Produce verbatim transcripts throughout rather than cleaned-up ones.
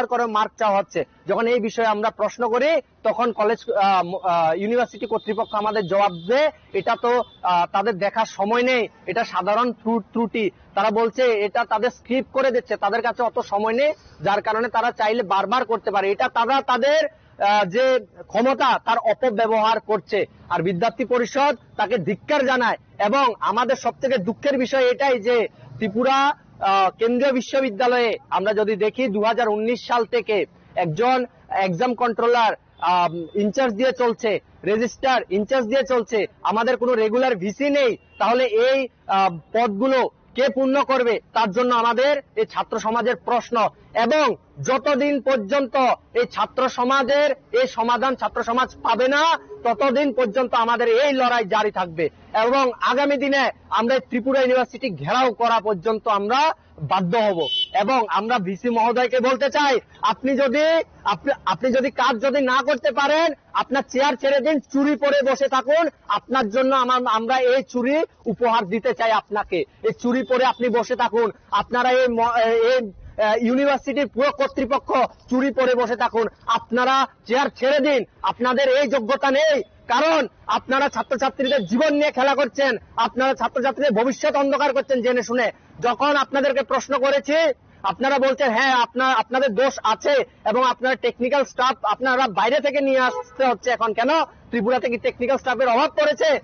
করে মার্ক চাওয়া হচ্ছে। যখন এই বিষয়ে আমরা প্রশ্ন করি, তখন কলেজ, আহ, ম-, আহ, ইউনিভার্সিটি কর্তৃপক্ষ আমাদের জবাব দেয়, "এটা তো, আহ, তাদের দেখার সময় নেই, এটা সাধারণ ত্রু-, ত্রুটি।" তারা বলছে, "এটা তাদের স্কিপ করে দিচ্ছে, তাদের কাছে অত সময় নেই, যার কারণে তারা চাইলে বারবার করতে পারে।" এটা তারা তাদের, আহ, যে ক্ষমতা, তার অপব্যবহার করছে। আর বিদ্যার্থী পরিষদ তাকে ধিক্কার জানায়। এবং আমাদের সবথেকে দুঃখের বিষয় এটাই যে ত্রিপুরা, আহ, কেন্দ্রীয় বিশ্ববিদ্যালয়ে আমরা যদি দেখি, দু হাজার উনিশ সাল থেকে একজন এক্সাম কন্ট্রোলার, আম, ইনচার্জ দিয়ে চলছে, রেজিস্ট্রার ইনচার্জ দিয়ে চলছে, আমাদের কোনো রেগুলার ভিসি নেই, তাহলে এই, আহ, পদগুলো কে পূর্ণ করবে? তার জন্য আমাদের এই ছাত্র সমাজের প্রশ্ন। এবং যতদিন পর্যন্ত এই ছাত্র সমাজের এই সমাধান ছাত্র সমাজ পাবে না, ততদিন পর্যন্ত আমাদের এই লড়াই জারি থাকবে। এবং আগামী দিনে আমরা এই ত্রিপুরা ইউনিভার্সিটি ঘেরাও করা পর্যন্ত আমরা বাধ্য হব। এবং আমরা ভিসি মহোদয়কে বলতে চাই, আপনি যদি, আপনি, আপনি যদি কাজ যদি না করতে পারেন, আপনার চেয়ার ছেড়ে দিন, চুরি পরে বসে থাকুন। আপনার জন্য আমার, আমরা এই চুরি উপহার দিতে চাই আপনাকে। এই চুরি পরে আপনি বসে থাকুন। আপনারা এই ম-, এই, আহ, ইউনিভার্সিটির পুরো কর্তৃপক্ষ চুরি পরে বসে থাকুন। আপনারা চেয়ার ছেড়ে দিন, আপনাদের এই যোগ্যতা নেই। কারণ আপনারা ছাত্রছাত্রীদের জীবন নিয়ে খেলা করছেন, আপনারা ছাত্রছাত্রীদের ভবিষ্যৎ অন্ধকার করছেন জেনে শুনে। যখন আপনাদেরকে প্রশ্ন করেছি, আপনারা বলছেন, "হ্যাঁ, আপনার, আপনাদের দোষ আছে এবং আপনারা টেকনিক্যাল স্টাফ আপনারা বাইরে থেকে নিয়ে আসতে হচ্ছে এখন কেন? ত্রিপুরাতে কি টেকনিক্যাল স্টাফের অভাব পড়েছে?"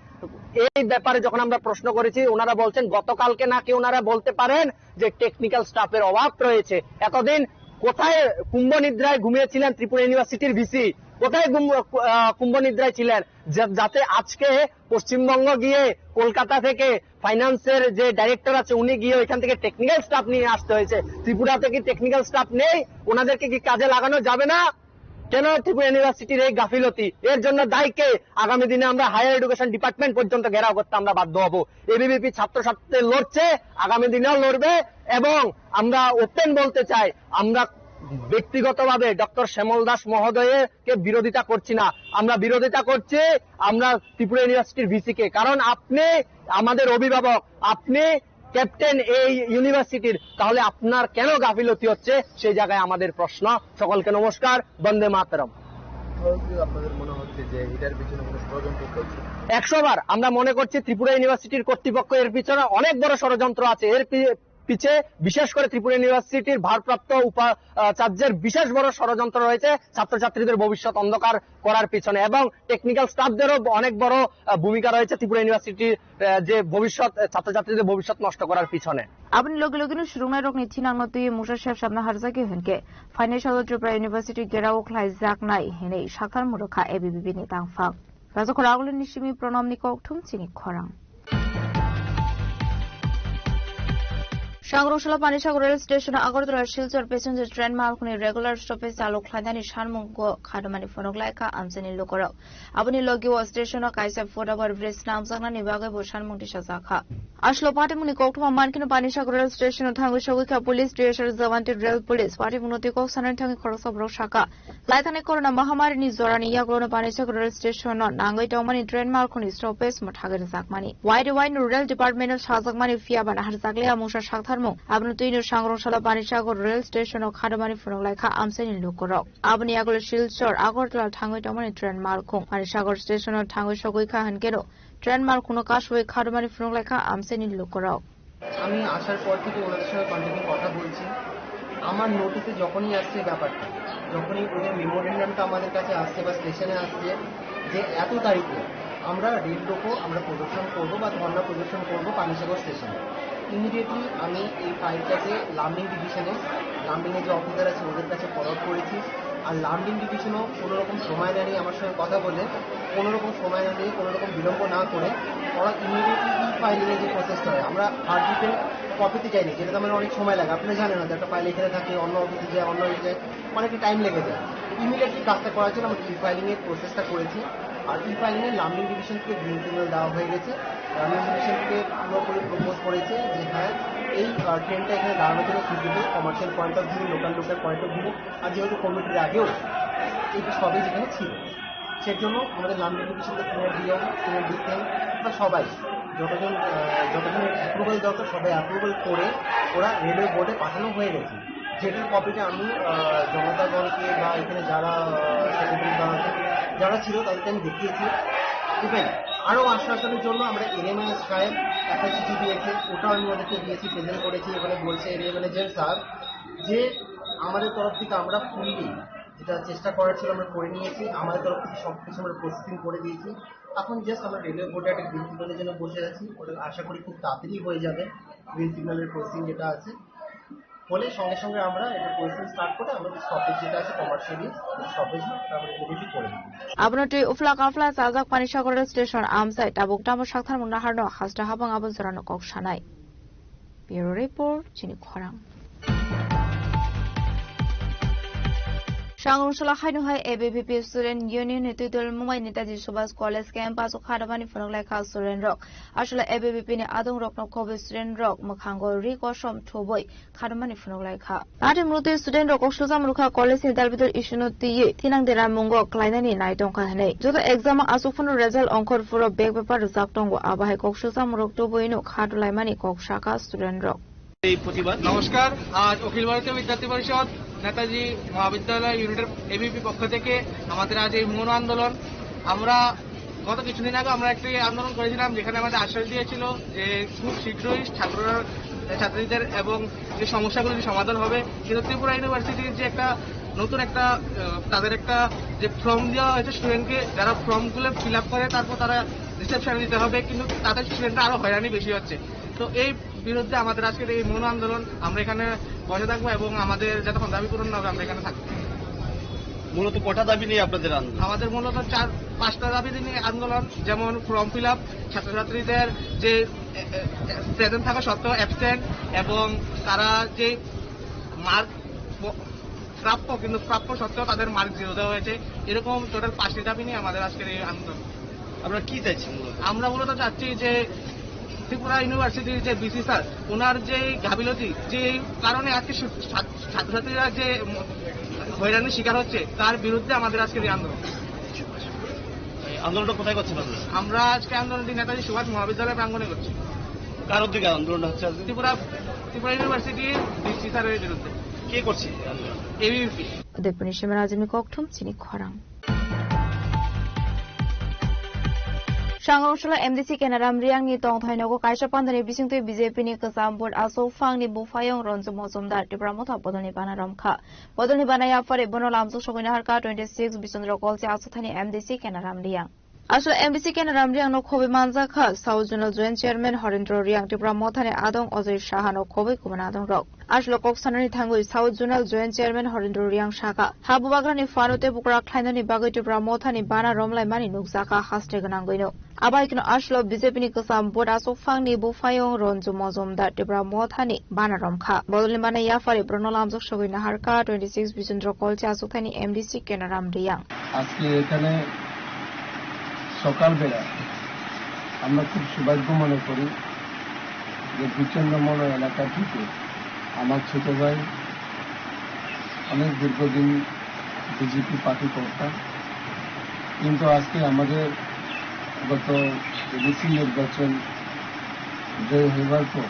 এই ব্যাপারে যখন আমরা প্রশ্ন করেছি, ওনারা বলছেন, গতকালকে নাকি ওনারা বলতে পারেন যে টেকনিক্যাল স্টাফের অভাব রয়েছে। এতদিন কোথায় কুম্ভ নিদ্রায় ঘুমিয়েছিলেন ত্রিপুরা ইউনিভার্সিটির ভিসি? কোথায় ঘুম-, আহ, কুম্ভ নিদ্রায় ছিলেন? যা-, যাতে আজকে পশ্চিমবঙ্গ গিয়ে কলকাতা থেকে ফাইন্যান্সের যে ডাইরেক্টর আছে, উনি গিয়ে ওইখান থেকে টেকনিক্যাল স্টাফ নিয়ে আসতে হয়েছে। ত্রিপুরাতে কি টেকনিক্যাল স্টাফ নেই? ওনাদেরকে কি কাজে লাগানো যাবে না? কেন ত্রিপুরা ইউনিভার্সিটির এই গাফিলতি? এর জন্য দায়ী কে? আগামী দিনে আমরা হায়ার এডুকেশন ডিপার্টমেন্ট পর্যন্ত ঘেরাও করতে আমরা বাধ্য হব। এবিভিপি ছাত্রছাত্রী লড়ছে, আগামী দিনেও লড়বে। এবং আমরা ওপেন বলতে চাই, আমরা ব্যক্তিগতভাবে ডক্টর শ্যামল দাস মহোদয়কে বিরোধিতা করছি না, আমরা বিরোধিতা করছি আমরা ত্রিপুরা ইউনিভার্সিটির ভিসি কে। কারণ আপনি আমাদের অভিভাবক, আপনি ক্যাপ্টেন এই ইউনিভার্সিটির, তাহলে আপনার কেন গাফিলতি হচ্ছে, সেই জায়গায় আমাদের প্রশ্ন। সকলকে নমস্কার, বন্দে মাতরম। তাহলে কি আপনাদের মনে হচ্ছে যে এটার পিছনে কোনো ষড়যন্ত্র চলছে? একশো বার আমরা মনে করছি ত্রিপুরা ইউনিভার্সিটির কর্তৃপক্ষ এর পিছনে অনেক বড় ষড়যন্ত্র আছে। এর পি-, পিছে বিশেষ করে ত্রিপুরা ইউনিভার্সিটির ভারপ্রাপ্ত উপাচার্যের বিশেষ বড় ষড়যন্ত্র রয়েছে ছাত্রছাত্রীদের ভবিষ্যৎ অন্ধকার করার পিছনে এবং টেকনিক্যাল স্টাফদেরও অনেক বড়, আহ, ভূমিকা রয়েছে ত্রিপুরা ইউনিভার্সিটির, আহ, যে ভবিষ্যৎ, আহ, ছাত্রছাত্রীদের ভবিষ্যৎ নষ্ট করার পিছনে। Aboni loge loge no swrwngnairokni thinangno twiwi mungsa sep sapna harjagwi hwnkhe phainai salo Tripura University gerao khlaijaknai hwnwi sakthar mwrwkha A B V P ni tangphang. Rajakhor Agulini simi Pranamni kokthum chini khorang. Sangrungsala Panisagar Rail Station o Agartala Silchar passenger train malkhungni regular stoppage chalok khlainani sanmungo khadumani phunuk laikha amchaini lukurok. Aboni logi o station o kaisa football bridge namjaknani bagwi bo sanmung tisajakha. Aslo patimungni koktwma mankheno Panisagar Rail Station o thangwi sogwikha police, T S R jawan tei rail police. Patimungno twi kok sanani thangwi khoroksa borok sakha. Laithani corona mahamari ni jorani yagulono Panisagar rail station no nangwi tongmani train malkhungni stoppage mwthagwi rwjakmani. Wide wide no rail department no sajakmani phiya ba naharjakliya mungsa saktharmung. Abono twino sangrungsala Panisagar rail station no khadumani phunuk laikha amchaini lukurok. Aboni yagulo Silchar, Agartala thangwi tongmani train malkhung. Panisagar station no thangwi sogwikha hwnkeno train malkhungno kasui khadumani phunuk laikha amchaini lukurok. আমি আসার পর থেকে ওনাদের সঙ্গে কন্টিনিউ কথা বলছি। আমার নোটিসে যখনই আসছে ব্যাপারটা, যখনই ওদের মেমোরেন্ডামটা আমাদের কাছে আসছে বা স্টেশনে আসছে যে এত তারিখে আমরা রেল রোকো, আমরা প্রদর্শন করব বা ধর্ণা প্রদর্শন করব পানিসাগর স্টেশনে, ইমিডিয়েটলি আমি এই ফাইলটাকে লামডিং ডিভিশনে, লামডিংয়ে যে অফিসার আছে ওদের কাছে ফরওয়ার্ড করেছি। আর লামডিং ডিভিশনও কোনো রকম সময় নেয়নি আমার সঙ্গে কথা বলে, কোনো রকম সময় না নিয়ে, কোনো রকম বিলম্ব না করে ওরা ইমিডিয়েটলি ই ফাইলিংয়ের যে প্রসেসটা হয়, আমরা হার্ড ডিস্কে কপিতে যাইনি, যেটা তো আমার অনেক সময় লাগে। আপনি জানেন হয়তো একটা ফাইল এখানে থাকে, অন্য অফিসে যায়, অন্য অফিসে যায়, অনেকটা টাইম লেগে যায়। ইমিডিয়েটলি কাজটা করার জন্য আমরা ই ফাইলিংয়ের প্রসেসটা করেছি। আর ই ফাইলিংয়ে লামডিং ডিভিশন থেকে গ্রিন সিগন্যাল দেওয়া হয়ে গেছে। লামডিং ডিভিশন থেকে পুরোপুরি প্রপোজ করেছে যে হ্যাঁ, এই আহ, ট্রেনটা এখানে দাঁড়ানোর জন্য suitable, commercial point of view, local লোকের পয়েন্ট অফ ভিউ, আর যেহেতু কোভিডের আগেও এই সবই যেখানে ছিল, সেজন্য আমাদের লামডিং ডিভিশন থেকে সিনিয়র ডিও, সিনিয়র ডিসি বা সবাই যতজন, আহ, যতজনের অ্যাপ্রুভাল দরকার সবাই অ্যাপ্রুভাল করে ওরা রেলওয়ে বোর্ডে পাঠানো হয়ে গেছে। যেটার কপিটা আমি, আহ, জনতা দলকে বা এখানে যারা, আহ, সেক্রেটারি বা যারা ছিল তাদেরকে আমি দেখিয়েছি। ইভেন আরও আশ্বাসনের জন্য আমরা এনএমএস সাহেব একটা চিঠি দিয়েছে, ওটা আমি ওদেরকে দিয়েছি, প্রেজেন্ট করেছি। ওখানে বলছে এরিয়া ম্যানেজার স্যার যে আমাদের তরফ থেকে আমরা ফুললি যেটা চেষ্টা করার ছিল আমরা করে নিয়েছি, আমাদের তরফ থেকে সব কিছু আমরা প্রসেসিং করে দিয়েছি। এখন জাস্ট আমরা রেলওয়ে বোর্ডে একটা গ্রিন সিগন্যালের জন্য বসে আছি, ওটা আশা করি খুব তাড়াতাড়ি হয়ে যাবে। গ্রিন সিগন্যালের প্রসেসিং যেটা আছে, হলে সঙ্গে সঙ্গে আমরা এটা প্রসেসিং স্টার্ট করে আমরা স্টপেজ যেটা আছে কমার্শিয়ালি স্টপেজ, ওটা আমরা ইমিডিয়েটলি করে দিই। Abono twi ufla kafla chajak pani sakor station amsai tabuk tamo sakthar mungna harno hasta habang abo jorano kok sanai. Bureau Report, chini khorang. Sangrungsala haino hai A B V P Student Union ni twidul Mumbai Netaji Subhas College campus o khadamani phunuk lai kha student rok. Aswla A B V P ni adong rokno khobwi student rok mwkhango ri kosom thubwi khadamani phunuk lai kha. Ati mrutwi student rok kok sujak mrukha college ni dalbidal issue no twiwi thinang dera mungo klainani nai tongkha hinwi. Joto exam o aswk phano result ongkhor phuro bag paper rwjak tongo, abo hai kok sujak mruk tubui no kha dulaimani kok sakha student rok. এই প্রতিবাদ। নমস্কার, আজ অখিল ভারতীয় বিদ্যার্থী পরিষদ নেতাজি মহাবিদ্যালয় ইউনিটের এবিপি পক্ষ থেকে আমাদের আজ এই মৌন আন্দোলন। আমরা গত কিছুদিন আগে আমরা একটি আন্দোলন করেছিলাম, যেখানে আমাদের আশ্বাস দিয়েছিল যে খুব শীঘ্রই ছাত্ররা, ছাত্রীদের এবং যে সমস্যাগুলির সমাধান হবে। কিন্তু ত্রিপুরা ইউনিভার্সিটির যে একটা নতুন একটা, আহ, তাদের একটা যে ফর্ম দেওয়া হয়েছে স্টুডেন্টকে, যারা ফর্মগুলো ফিল আপ করে তারপর তারা রিসেপশনে দিতে হবে, কিন্তু তাদের স্টুডেন্টরা আরো হয়রানি বেশি হচ্ছে। তো এই বিরুদ্ধে আমাদের আজকের এই মৌন আন্দোলন, আমরা এখানে বসে থাকবো এবং আমাদের যতক্ষণ দাবি পূরণ না হবে আমরা এখানে থাকবো। মূলত কটা দাবি নিয়ে আপনাদের আন্দোলন? আমাদের মূলত চার পাঁচটা দাবি নিয়ে আন্দোলন, যেমন ফর্ম ফিল আপ, ছাত্রছাত্রীদের যে প্রেজেন্ট থাকা সত্ত্বেও অ্যাবসেন্ট এবং তারা যে মার্ক প্রাপ্য কিন্তু প্রাপ্য সত্ত্বেও তাদের মার্ক জিরো দেওয়া হয়েছে। এরকম টোটাল পাঁচটি দাবি নিয়ে আমাদের আজকের এই আন্দোলন। আমরা কি চাইছি মূলত? আমরা মূলত চাচ্ছি যে ত্রিপুরা ইউনিভার্সিটির যে ভিসি স্যার, ওনার যে গাফিলতি, যে কারণে আজকে ছাত্রছাত্রীরা যে হয়রানির শিকার হচ্ছে, তার বিরুদ্ধে আমাদের আজকের এই আন্দোলন। এই আন্দোলনটা কোথায় করছেন আপনারা? আমরা আজকে আন্দোলনটি নেতাজি সুভাষ মহাবিদ্যালয় প্রাঙ্গণে করছি। কার উদ্যোগে আন্দোলনটা হচ্ছে আজকে? ত্রিপুরা, ত্রিপুরা ইউনিভার্সিটির ভিসি স্যারের বিরুদ্ধে। কে করছে এই আন্দোলন? ABP. Udaipurni Shimarajini kokthum chini khorang. Sangrungsala M D C Kenaram Reang ni tongthai nogo kaisa pandani bisingtwi B J P ni kwcham board aswk phangni buphayung Ranju Mojumdar Tipra Motha bodolni bana romkha. Bodolni bana yaphari bono lamjok sogwi naharkha twenty six Bisondro Kolchi aswkthani M D C Kenaram Reang. Aswk M D C Kenaram Reang no khobwi manjakha South Zonal Joint Chairman Horendro Reang, Tipra Mothani adong Ajoy Saha no khobwi kubun adong rok. Aswk kok sanani thangwi South Zonal Joint Chairman Horendro Reang sakha, ha bubagrani phano tei bukra khlainani bagwi Tipra Mothani bana romlaimani nukjakha haste gwnangwino. Abaikno aswk B J P ni kwcham board aswk phangni buphayung Ranju Mojumdar Tipra Mothani bana romkha. Bodolni bana yaphari borokno lamjok sogwi naharkha twenty six Bisondro Kolchi aswkthani M D C Kenaram Reang. আজকে এখানে সকালবেলা আমরা খুব সৌভাগ্য মনে করি যে বিচন্দ্রমোহন এলাকা থেকে আমার ছোট ভাই অনেক দীর্ঘদিন বিজেপি পার্টি করতাম, কিন্তু আজকে আমাদের গত এডিসি নির্বাচন জয় হইবার পর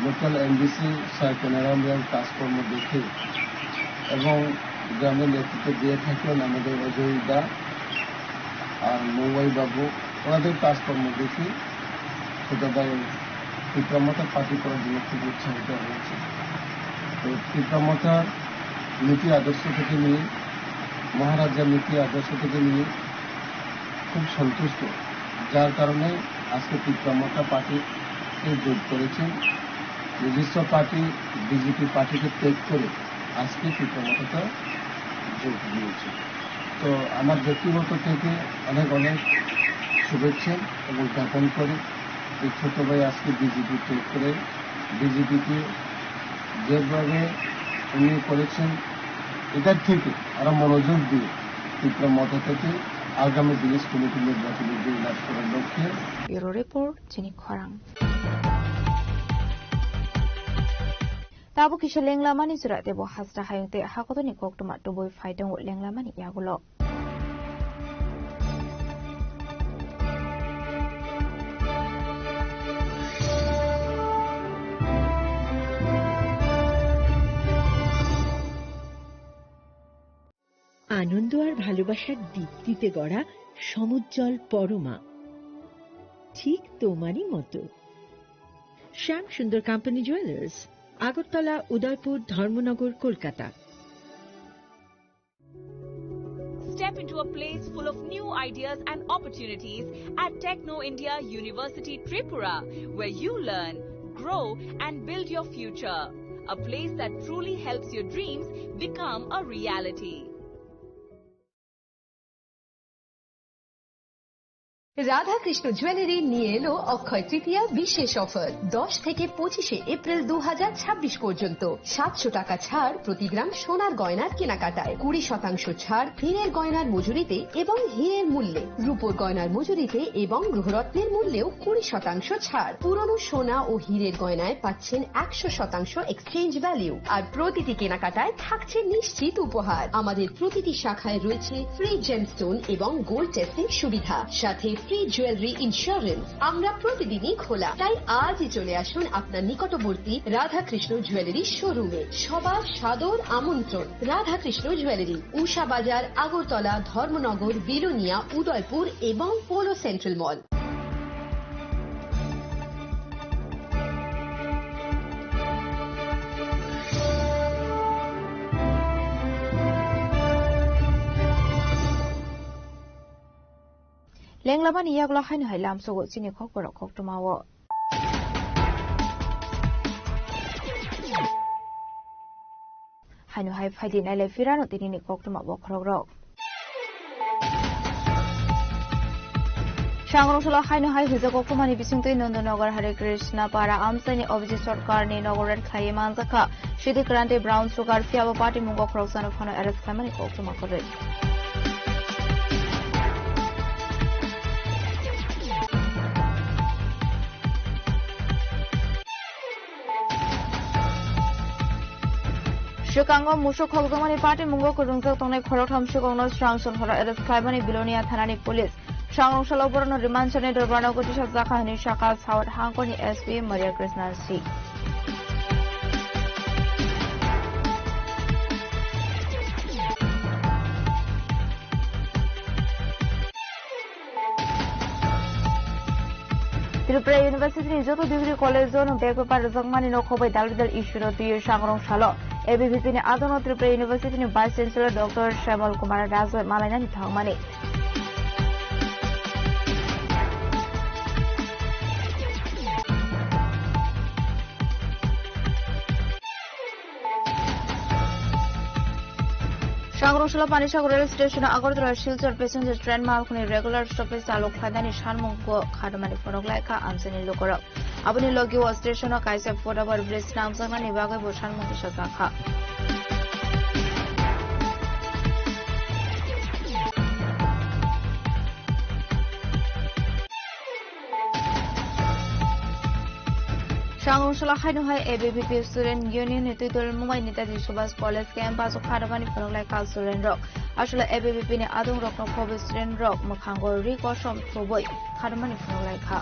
লোকাল এমডিসি স্যার কেনারাম রিয়াং কাজকর্ম দেখে এবং গ্রামের নেতৃত্ব দিয়ে থাকেন আমাদের অজয় দা আর মৌবাই বাবু, ওনাদের কাজকর্ম দেখে ছোট ভাই ত্রিপুরা মথা পার্টি করার জন্য খুব উৎসাহিত হয়েছে। তো ত্রিপুরা মথার নীতি আদর্শ থেকে নিয়ে, মহারাজার নীতি আদর্শ থেকে নিয়ে খুব সন্তুষ্ট, যার কারণে আজকে ত্রিপুরা মথা পার্টিতে যোগ করেছেন। নিজস্ব পার্টি বিজেপি পার্টিকে ত্যাগ করে আজকে ত্রিপুরা মথাতে যোগ দিয়েছে। তো আমার ব্যক্তিগত থেকে অনেক অনেক শুভেচ্ছা এবং জ্ঞাপন করি যে ছোট ভাই আজকে বিজেপি ত্যাগ করে বিজেপিকে যেভাবে উনি করেছেন, এটার থেকে আরো মনোযোগ দিয়ে ত্রিপুরা মথা থেকে আগামী দিনে কমিটি নির্বাচনে জয়লাভ করার লক্ষ্যে Bureau Report, chini khorang. Tabuk kisa lenglamani jora tebo hasta hayung tei hakotoni koktwma tubui phai tongo lenglamani yagulo. আনন্দ আর ভালোবাসার দীপ্তিতে গড়া সমুজ্জ্বল পরমা, ঠিক তোমারই মতো। শ্যাম সুন্দর কোম্পানি জুয়েলার্স, আগরতলা, উদয়পুর, ধর্মনগর, Kolkata. Step into a place full of new ideas and opportunities at Techno India University Tripura, where you learn, grow, and build your future. A place that truly helps your dreams become a reality. Radhakrishna jewellery নিয়ে এলো অক্ষয় তৃতীয়া বিশেষ অফার। দশ থেকে পঁচিশে এপ্রিল দু হাজার ছাব্বিশ পর্যন্ত সাতশো টাকা ছাড় প্রতি গ্রাম সোনার গয়নার কেনাকাটায়, কুড়ি শতাংশ ছাড় হীরের গয়নার মজুরিতে এবং হীরের মূল্যে, রূপোর গয়নার মজুরিতে এবং গৃহরত্নের মূল্যেও কুড়ি শতাংশ ছাড়। পুরনো সোনা ও হীরের গয়নায় পাচ্ছেন একশো শতাংশ এক্সচেঞ্জ ভ্যালু, আর প্রতিটি কেনাকাটায় থাকছে নিশ্চিত উপহার। আমাদের প্রতিটি শাখায় রয়েছে ফ্রি জেমস্টোন এবং গোল্ড টেস্টিং সুবিধা, সাথে ফ্রি জুয়েলারি ইন্স্যুরেন্স। আমরা প্রতিদিনই খোলা, তাই আজই চলে আসুন আপনার নিকটবর্তী রাধাকৃষ্ণ জুয়েলারি শোরুমে। সবার সাদর আমন্ত্রণ। রাধাকৃষ্ণ জুয়েলারি, উষা বাজার, আগরতলা, ধর্মনগর, বিলোনিয়া, উদয়পুর এবং polo central mall. Lenglamani yagulo haino hai lamsogo chini khokborok koktwmao. Haino hai phaidi nailai phirano tinini koktwma bokhorokrok. Sangrongsalao haino hai hwijak koktwmani bisingtwi Nandanagar Hare Krishna Para amchaini Abhijit Sarkarni nogo red khlaiwi manjakha. Sidi Kranti Brown Sugar phiyabo party mungo khoroksano phano arrest khlaimani koktwma kwrwi. Swkango musuk khokjakmani party mungo kwrwngjak tongnai khoroktham swkangno swrang songhoro arrest khlaimani Bilonia thanani police. Swrang rwngsalo borokno remand sani dorbarno gotisa jakha hwnwi sakha South Hangkoni S P Maria Krishna C. Tripura University ni joto degree college o no bag paper rwjakmani no khobai dal dal issue no twiwi Sangrong salo A B V P ni adongo Tripura University ni Vice Chancellor Doctor Shyamol Kumar Raj bai malainani thangmani. Sangrong salo Panisagar rail station o Agartala Silchar passenger train malkhani regular stoppage chalok khlainani sanmung bo khatamani phunuk laikha amchaini lukurok. Aboni logi o station o kaisa football bridge swnamjaknani bagwi bo sanmung tisajakha. Sangrong salo haino hai A B V P Student Union ni twidul Mumbai Netaji Subhas College campus o khatamani phunuk laikha student rok. Aswk A B V P ni adong rokno khobai student rok mwkhango ri kosom thubui khatamani phunuk laikha.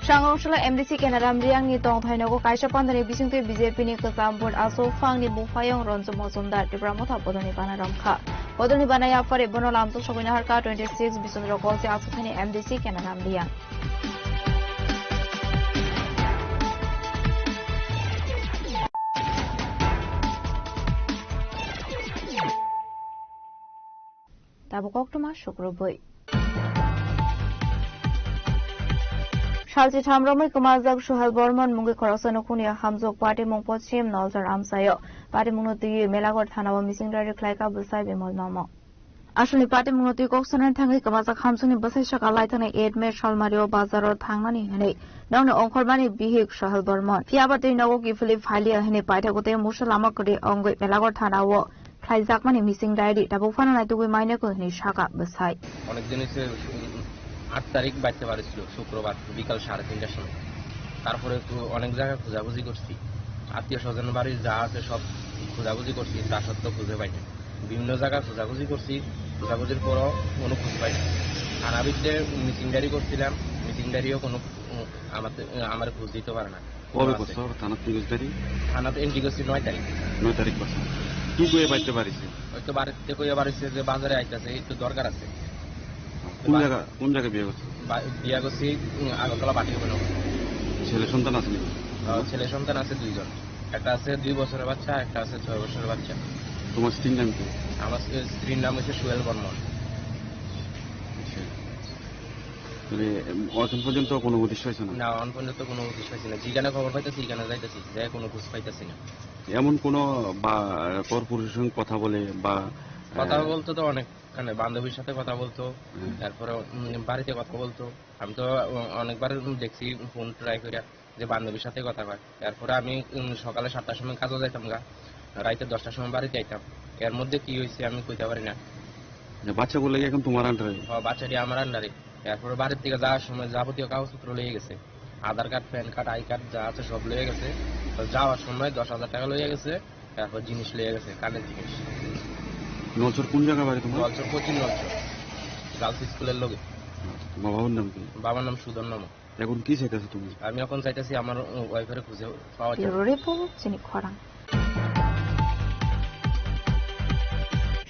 Sangrong salo M D C Kenaram Reang ni tongthai nogo kaisa pandani bisingtwi B J P ni kwcham vote aswk phangni buphayung Ranju Majumdar Tipra Motha bodolni bana romkha. Bodolni bana yaphari bono lamto sogwi naharkha twenty six Bisondro Kolse aswk thani M D C Kenaram Reang. Tabuk koktwma sukrubui. Salchi thamromwi kwmajak Suhel Bormon mungwi khoroksa nukhungni hamjwk patimung Pochim Nolchar amchaio. Patimungno twiwi Melaghor thanao mising rari khlaikha bwsai Bimal Mamo. Aswkni patimungno twi kok sanani thangwi kwmajak hamjwkni bwsai saka laithani eight May salmario bazaro thangnani hwnwi nokni ongkhormani bihik Suhel Bormon. Phiyaba twi nogo kiphilwi phailiya hwnwi paithago tei musa lama kwrwi wngwi Melaghor thanao khlaijakmani mising diary tabuk phano naitugwi mainakho hwnwi sakha bwsai. অনেক দিন হচ্ছে, উম, আট তারিখ বাড়িতে বাড়ি ছিল, শুক্রবার বিকাল সাড়ে তিনটার সময়। তারপরে তো অনেক জায়গায় খোঁজাখুঁজি করছি, আত্মীয় স্বজন বাড়ি যা আছে সব খোঁজাখুঁজি করছি, তা সত্ত্বেও খুঁজে পাই না। বিভিন্ন জায়গায় খোঁজাখুঁজি করছি, খোঁজাখুঁজির পরও কোনো খোঁজ পাই না। আর আমি যে মিসিং ডায়েরি করছিলাম, মিসিং ডায়েরিও কোনো, উম, আমাতে-, আমার খোঁজ দিতে পারে না। কবে আছে। করছো থানাত নিউজ ডায়েরি? থানাতে এন্ট্রি করছি নয় তারিখ। নয় তারিখ করছো। কি কয়ে বাড়িতে বাড়িছে? ওই তো বাড়িতে কইয়া বাড়িছে যে বাজারে আইতাছে, একটু দরকার আছে। কোন বা- জায়গা, কোন জায়গায় বিয়ে করছো? বা-, বিয়া করছি, উম, আগরতলা বাটি ওখানে। ছেলে সন্তান আছে নাকি? আহ, ছেলে সন্তান আছে দুইজন, একটা আছে দুই বছরের বাচ্চা, একটা আছে ছয় বছরের বাচ্চা। তোমার স্ত্রীর নাম কি? আমার স্ত্রীর নাম হচ্ছে সুয়েল বর্মন। আচ্ছা। মানে, এখন পর্যন্ত কোনো হদিশ পাইছো না? না, এখন পর্যন্ত কোনো হদিশ পাইছি না। যেখানে খবর পাইতেছি, এখানে যাইতেছি, যাই কোনো খোঁজ পাইতেছি না। এমন কোনো বা পর পুরুষের সঙ্গে কথা বলে বা, কথা আহ, বলতো তো অনেক, মানে, বান্ধবীর সাথে কথা বলতো, হুম। তারপরে, উম, বাড়িতে কথা বলতো। আমি তো অ-, অনেকবার দেখছি ফোন ট্রাই করে যে বান্ধবীর সাথে কথা কয়। এরপরে আমি, উম, সকালে সাতটার সময় কাজে যাইতাম গা, রাইতে দশটার সময় বাড়িতে আইতাম। এর মধ্যে কি হয়েছে আমি কইতে পারি না। যে বাচ্চাগুলো কি এখন তোমার আন্ডারে? হ্যাঁ, বাচ্চাটি আমার আন্ডারে। এরপরে বাড়ির থেকে যাওয়ার সময় যাবতীয় কাগজপত্র লয়ে গেছে, Aadhaar card, PAN card, I card যা আছে সব লয়ে গেছে। তো যাওয়ার সময় দশ হাজার টাকা লয়ে গেছে, তারপর জিনিস লয়ে গেছে, কানের জিনিস। নলছর কোন জায়গা বাড়ি তোমার? নলছর, পশ্চিম নলছর, গার্লস স্কুলের লগে। তোমার বাবার নাম কি? বাবার নাম সুধন নামক। এখন কি চাইতেছো তুমি? আমি এখন চাইতেছি আমার ওয়াইফের খুঁজে পাওয়া যায়। Bureau report, Chini Khorang.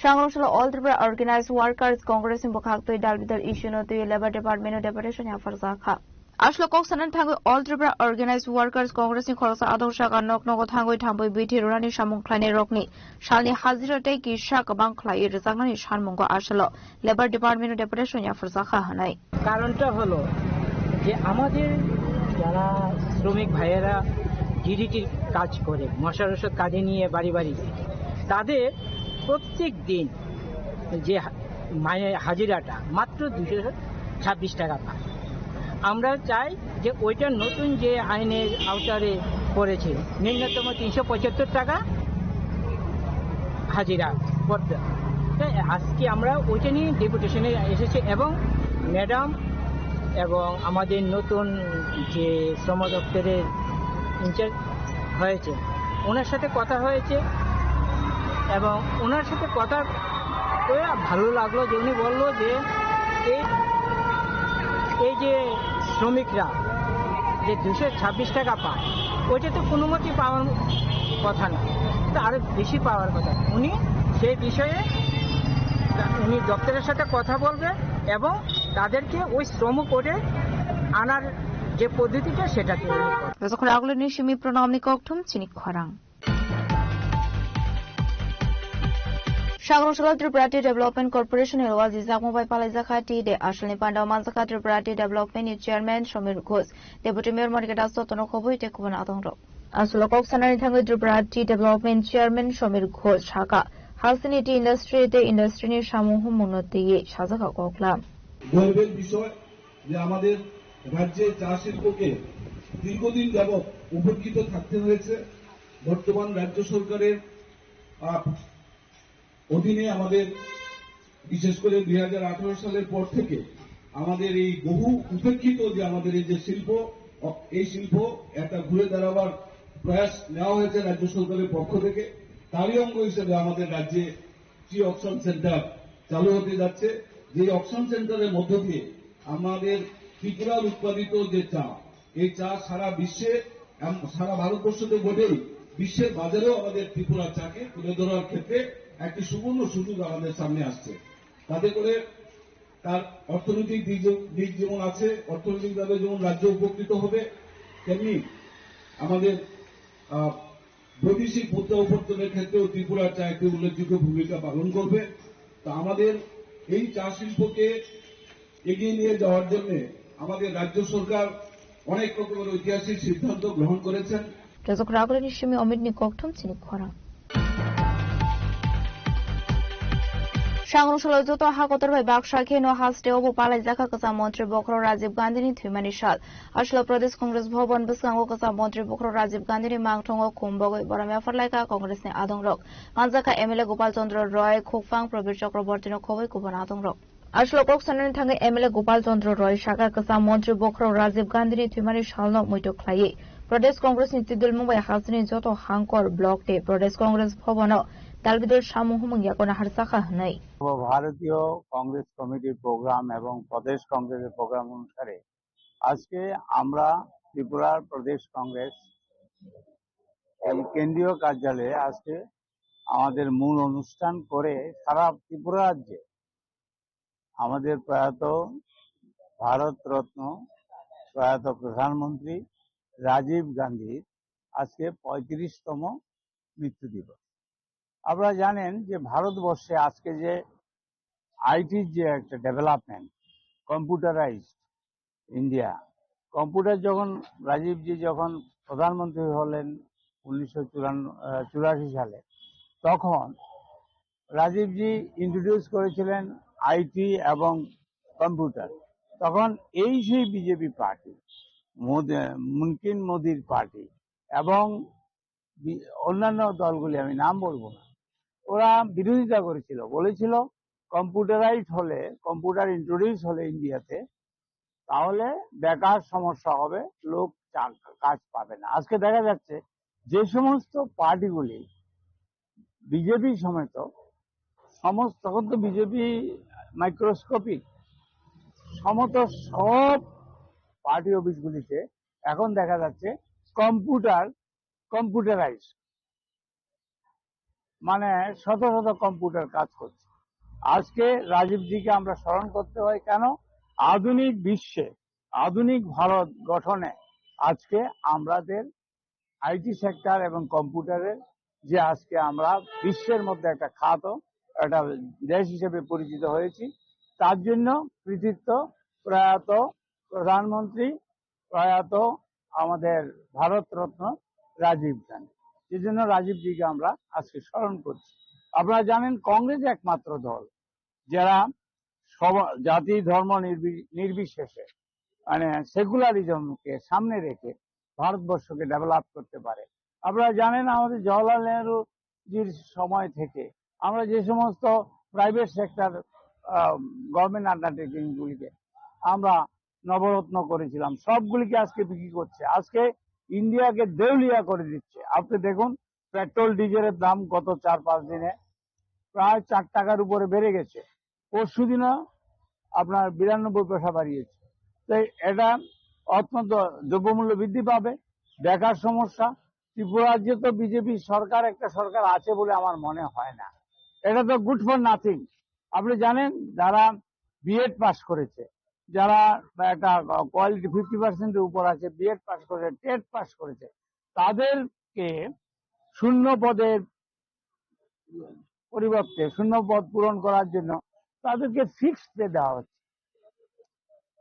Sangrong salo All Tripura Organized Workers Congress ni bwkhak twi dal bidal issue no twi Labour Department o deputation yapharjakha. Aswk kok sanani thangwi All Tripura Organized Workers Congress ni khoroksa adong saka nok nogo thangwi thambwi bithi rwnani samung khlainai rokni salni hajira tei kisa kwbang khlaiwi rwjaknani sanmungo aswk Labour Department o deputation yapharjakha hwnwi. কারণটা হলো যে আমাদের যারা শ্রমিক ভাইয়েরা ডিডিটির কাজ করে, মশার ওষুধ কাঁধে নিয়ে বাড়ি বাড়ি যায়, তাদের প্রত্যেক দিন যে হা-, মানে হাজিরাটা মাত্র দুশো ছাব্বিশ টাকা পায়। আমরা চাই যে ওইটা নতুন যে আইনের আওতায় পড়েছে, ন্যূনতম তিনশো পঁচাত্তর টাকা হাজিরা করতে হবে। তাই আজকে আমরা ওইটা নিয়ে ডেপুটেশনে এসেছি এবং ম্যাডাম এবং আমাদের নতুন যে শ্রম দপ্তরের ইনচার্জ হয়েছে, ওনার সাথে কথা হয়েছে এবং ওনার সাথে কথা হয়ে ভালো লাগলো যে উনি বললো যে এই, এই যে শ্রমিকরা যে দুশো ছাব্বিশ টাকা পায়, ওইটা তো কোনো মতেই পাওয়ার কথা না, তো আরো বেশি পাওয়ার কথা। উনি সেই বিষয়ে উনি দপ্তরের সাথে কথা বলবে এবং তাদেরকে ওই শ্রম কোডে আনার যে পদ্ধতিটা, সেটাকে উনি করবেন। Rwchapharni agulini simi pranamni kokthum chini khorang. Sangrong salo Tripura Tea Development Corporation ni loga jijak mobile palai jakha tea de asalni panda manjakha Tripura Tea Development ni chairman Somir Ghosh, deputy mayor Monika Das jotono khobwi tei kubun adong rok. Aswk kok sanani thangwi Tripura Tea Development Chairman Somir Ghosh sakha, hasteni tea industry tei industry ni samung humung no twiwi sajakha koklam. গর্বের বিষয় যে আমাদের রাজ্যে চা শিল্পকে দীর্ঘদিন যাবৎ উপেক্ষিত থাকতে হয়েছে। বর্তমান রাজ্য সরকারের, আহ, অধীনে আমাদের, বিশেষ করে দুই হাজার আঠারো সালের পর থেকে আমাদের এই বহু উপেক্ষিত যে আমাদের এই যে শিল্প, অ-, এই শিল্প একটা ঘুরে দাঁড়াবার প্রয়াস নেওয়া হয়েছে রাজ্য সরকারের পক্ষ থেকে। তারই অঙ্গ হিসেবে আমাদের রাজ্যে টি অকশন সেন্টার চালু হতে যাচ্ছে, যে অকশন সেন্টারের মধ্য দিয়ে আমাদের ত্রিপুরার উৎপাদিত যে চা, এই চা সারা বিশ্বে, এম-, সারা ভারতবর্ষ তো বটেই, বিশ্বের বাজারেও আমাদের ত্রিপুরার চাকে তুলে ধরার ক্ষেত্রে একটি সুবর্ণ সুযোগ আমাদের সামনে আসছে। তাতে করে তার অর্থনৈতিক দিক যে-, দিক যেমন আছে, অর্থনৈতিকভাবে যেমন রাজ্য উপকৃত হবে, তেমনি আমাদের, আহ, বৈদেশিক মুদ্রা উপার্জনের ক্ষেত্রেও ত্রিপুরার চা একটি উল্লেখযোগ্য ভূমিকা পালন করবে। তা আমাদের এই চা শিল্পকে এগিয়ে নিয়ে যাওয়ার জন্য আমাদের রাজ্য সরকার অনেক রকমের ঐতিহাসিক সিদ্ধান্ত গ্রহণ করেছেন। Rwchapharni agulini simi Omit ni kokthum chini khorang. Sangrong salo joto ha kotor bai baksa kheno haste obo palai jakha kwcham montri bokhorok Rajiv Gandhi ni thwimani sal. Aswk Pradesh Congress Bhavan bwskango kwcham montri bokhorok Rajiv Gandhi ni mangthongo khum bogwi borom yapharlaikha Congress ni adongrok. Manjakha M L A Gopal Chandra Roy, Khukphang Prabir Chakraborty no khobwi kubun adongrok. Aswk kok sanani thangwi M L A Gopal Chandra Roy sakha kwcham montri bokhorok Rajiv Gandhi ni thwimani salno muitu khlaiwi Pradesh Congress ni twi dulmung bai hasteni joto hangkor, block tei Pradesh Congress Bhavan o Dalbidal samung humung yakono harjakha hwnwi. ভারতীয় কংগ্রেস কমিটির প্রোগ্রাম এবং প্রদেশ কংগ্রেসের প্রোগ্রাম অনুসারে আজকে আমরা ত্রিপুরার প্রদেশ কংগ্রেস এই কেন্দ্রীয় কার্যালয়ে আজকে আমাদের মূল অনুষ্ঠান করে সারা ত্রিপুরা রাজ্যে আমাদের প্রয়াত ভারতরত্ন প্রয়াত প্রধানমন্ত্রী রাজীব গান্ধীর আজকে পঁয়ত্রিশতম মৃত্যু দিবস। আপনারা জানেন যে ভারতবর্ষে আজকে যে আইটির যে একটা ডেভেলপমেন্ট, কম্পিউটারাইজড ইন্ডিয়া, কম্পিউটার যখন রাজীবজি যখন প্রধানমন্ত্রী হলেন উনিশশো চুরাশি সালে, তখন রাজীবজি ইন্ট্রোডিউস করেছিলেন আইটি এবং কম্পিউটার। তখন এই সেই বিজেপি পার্টি, মোদি, মুমকিন মোদির পার্টি এবং বি-, অন্যান্য দলগুলি, আমি নাম বলবো না, ওরা বিরোধিতা করেছিল, বলেছিল কম্পিউটারাইজড হলে, কম্পিউটার ইন্ট্রোডিউস হলে ইন্ডিয়াতে, তাহলে বেকার সমস্যা হবে, লোক চা-, কাজ পাবে না। আজকে দেখা যাচ্ছে যে সমস্ত পার্টিগুলি বিজেপি সমেত সমস্ত, তখন তো বিজেপি মাইক্রোস্কোপিক, সমস্ত সব পার্টি অফিসগুলিতে এখন দেখা যাচ্ছে কম্পিউটার, কম্পিউটারাইজ, মানে শত শত কম্পিউটার কাজ করছে। আজকে রাজীবজিকে আমরা স্মরণ করতে হয় কেন? আধুনিক বিশ্বে, আধুনিক ভারত গঠনে আজকে আমাদের আইটি সেক্টর এবং কম্পিউটারের যে আজকে আমরা বিশ্বের মধ্যে একটা খ্যাত একটা দেশ হিসেবে পরিচিত হয়েছি, তার জন্য কৃতিত্ব প্রয়াত প্রধানমন্ত্রী, প্রয়াত আমাদের ভারতরত্ন রাজীব গান্ধী। এই জন্য রাজীবজিকে আমরা আজকে স্মরণ করছি। আপনারা জানেন, কংগ্রেস একমাত্র দল যারা সব জাতি ধর্ম নির্বি-, নির্বিশেষে, মানে, সেকুলারিজমকে সামনে রেখে ভারতবর্ষকে ডেভেলপ করতে পারে। আপনারা জানেন, আমাদের জওহরলাল নেহরু জির সময় থেকে আমরা যে সমস্ত প্রাইভেট সেক্টর গভর্নমেন্ট আন্ডারটেকিং গুলিকে আমরা নবরত্ন করেছিলাম, সবগুলিকে আজকে বিক্রি করছে, আজকে ইন্ডিয়াকে দেউলিয়া করে দিচ্ছে। আপনি দেখুন, পেট্রোল ডিজেলের দাম গত চার পাঁচ দিনে প্রায় চার টাকার উপরে বেড়ে গেছে। পরশু দিনও আপনার বিরানব্বই পয়সা বাড়িয়েছে। তাই এটা অত্যন্ত দ্রব্যমূল্য বৃদ্ধি পাবে, বেকার সমস্যা। ত্রিপুরা রাজ্যে তো বিজেপি সরকার, একটা সরকার আছে বলে আমার মনে হয় না। এটা তো গুড ফর নাথিং। আপনি জানেন, যারা বিএড পাস করেছে, যারা একটা কোয়ালিটি ফিফটি পার্সেন্টের উপর আছে, বিএড পাস করেছে, টেট পাস করেছে, তাদেরকে শূন্য পদের পরিবর্তে শূন্য পদ পূরণ করার জন্য তাদেরকে ফিক্সড পে দেওয়া হচ্ছে।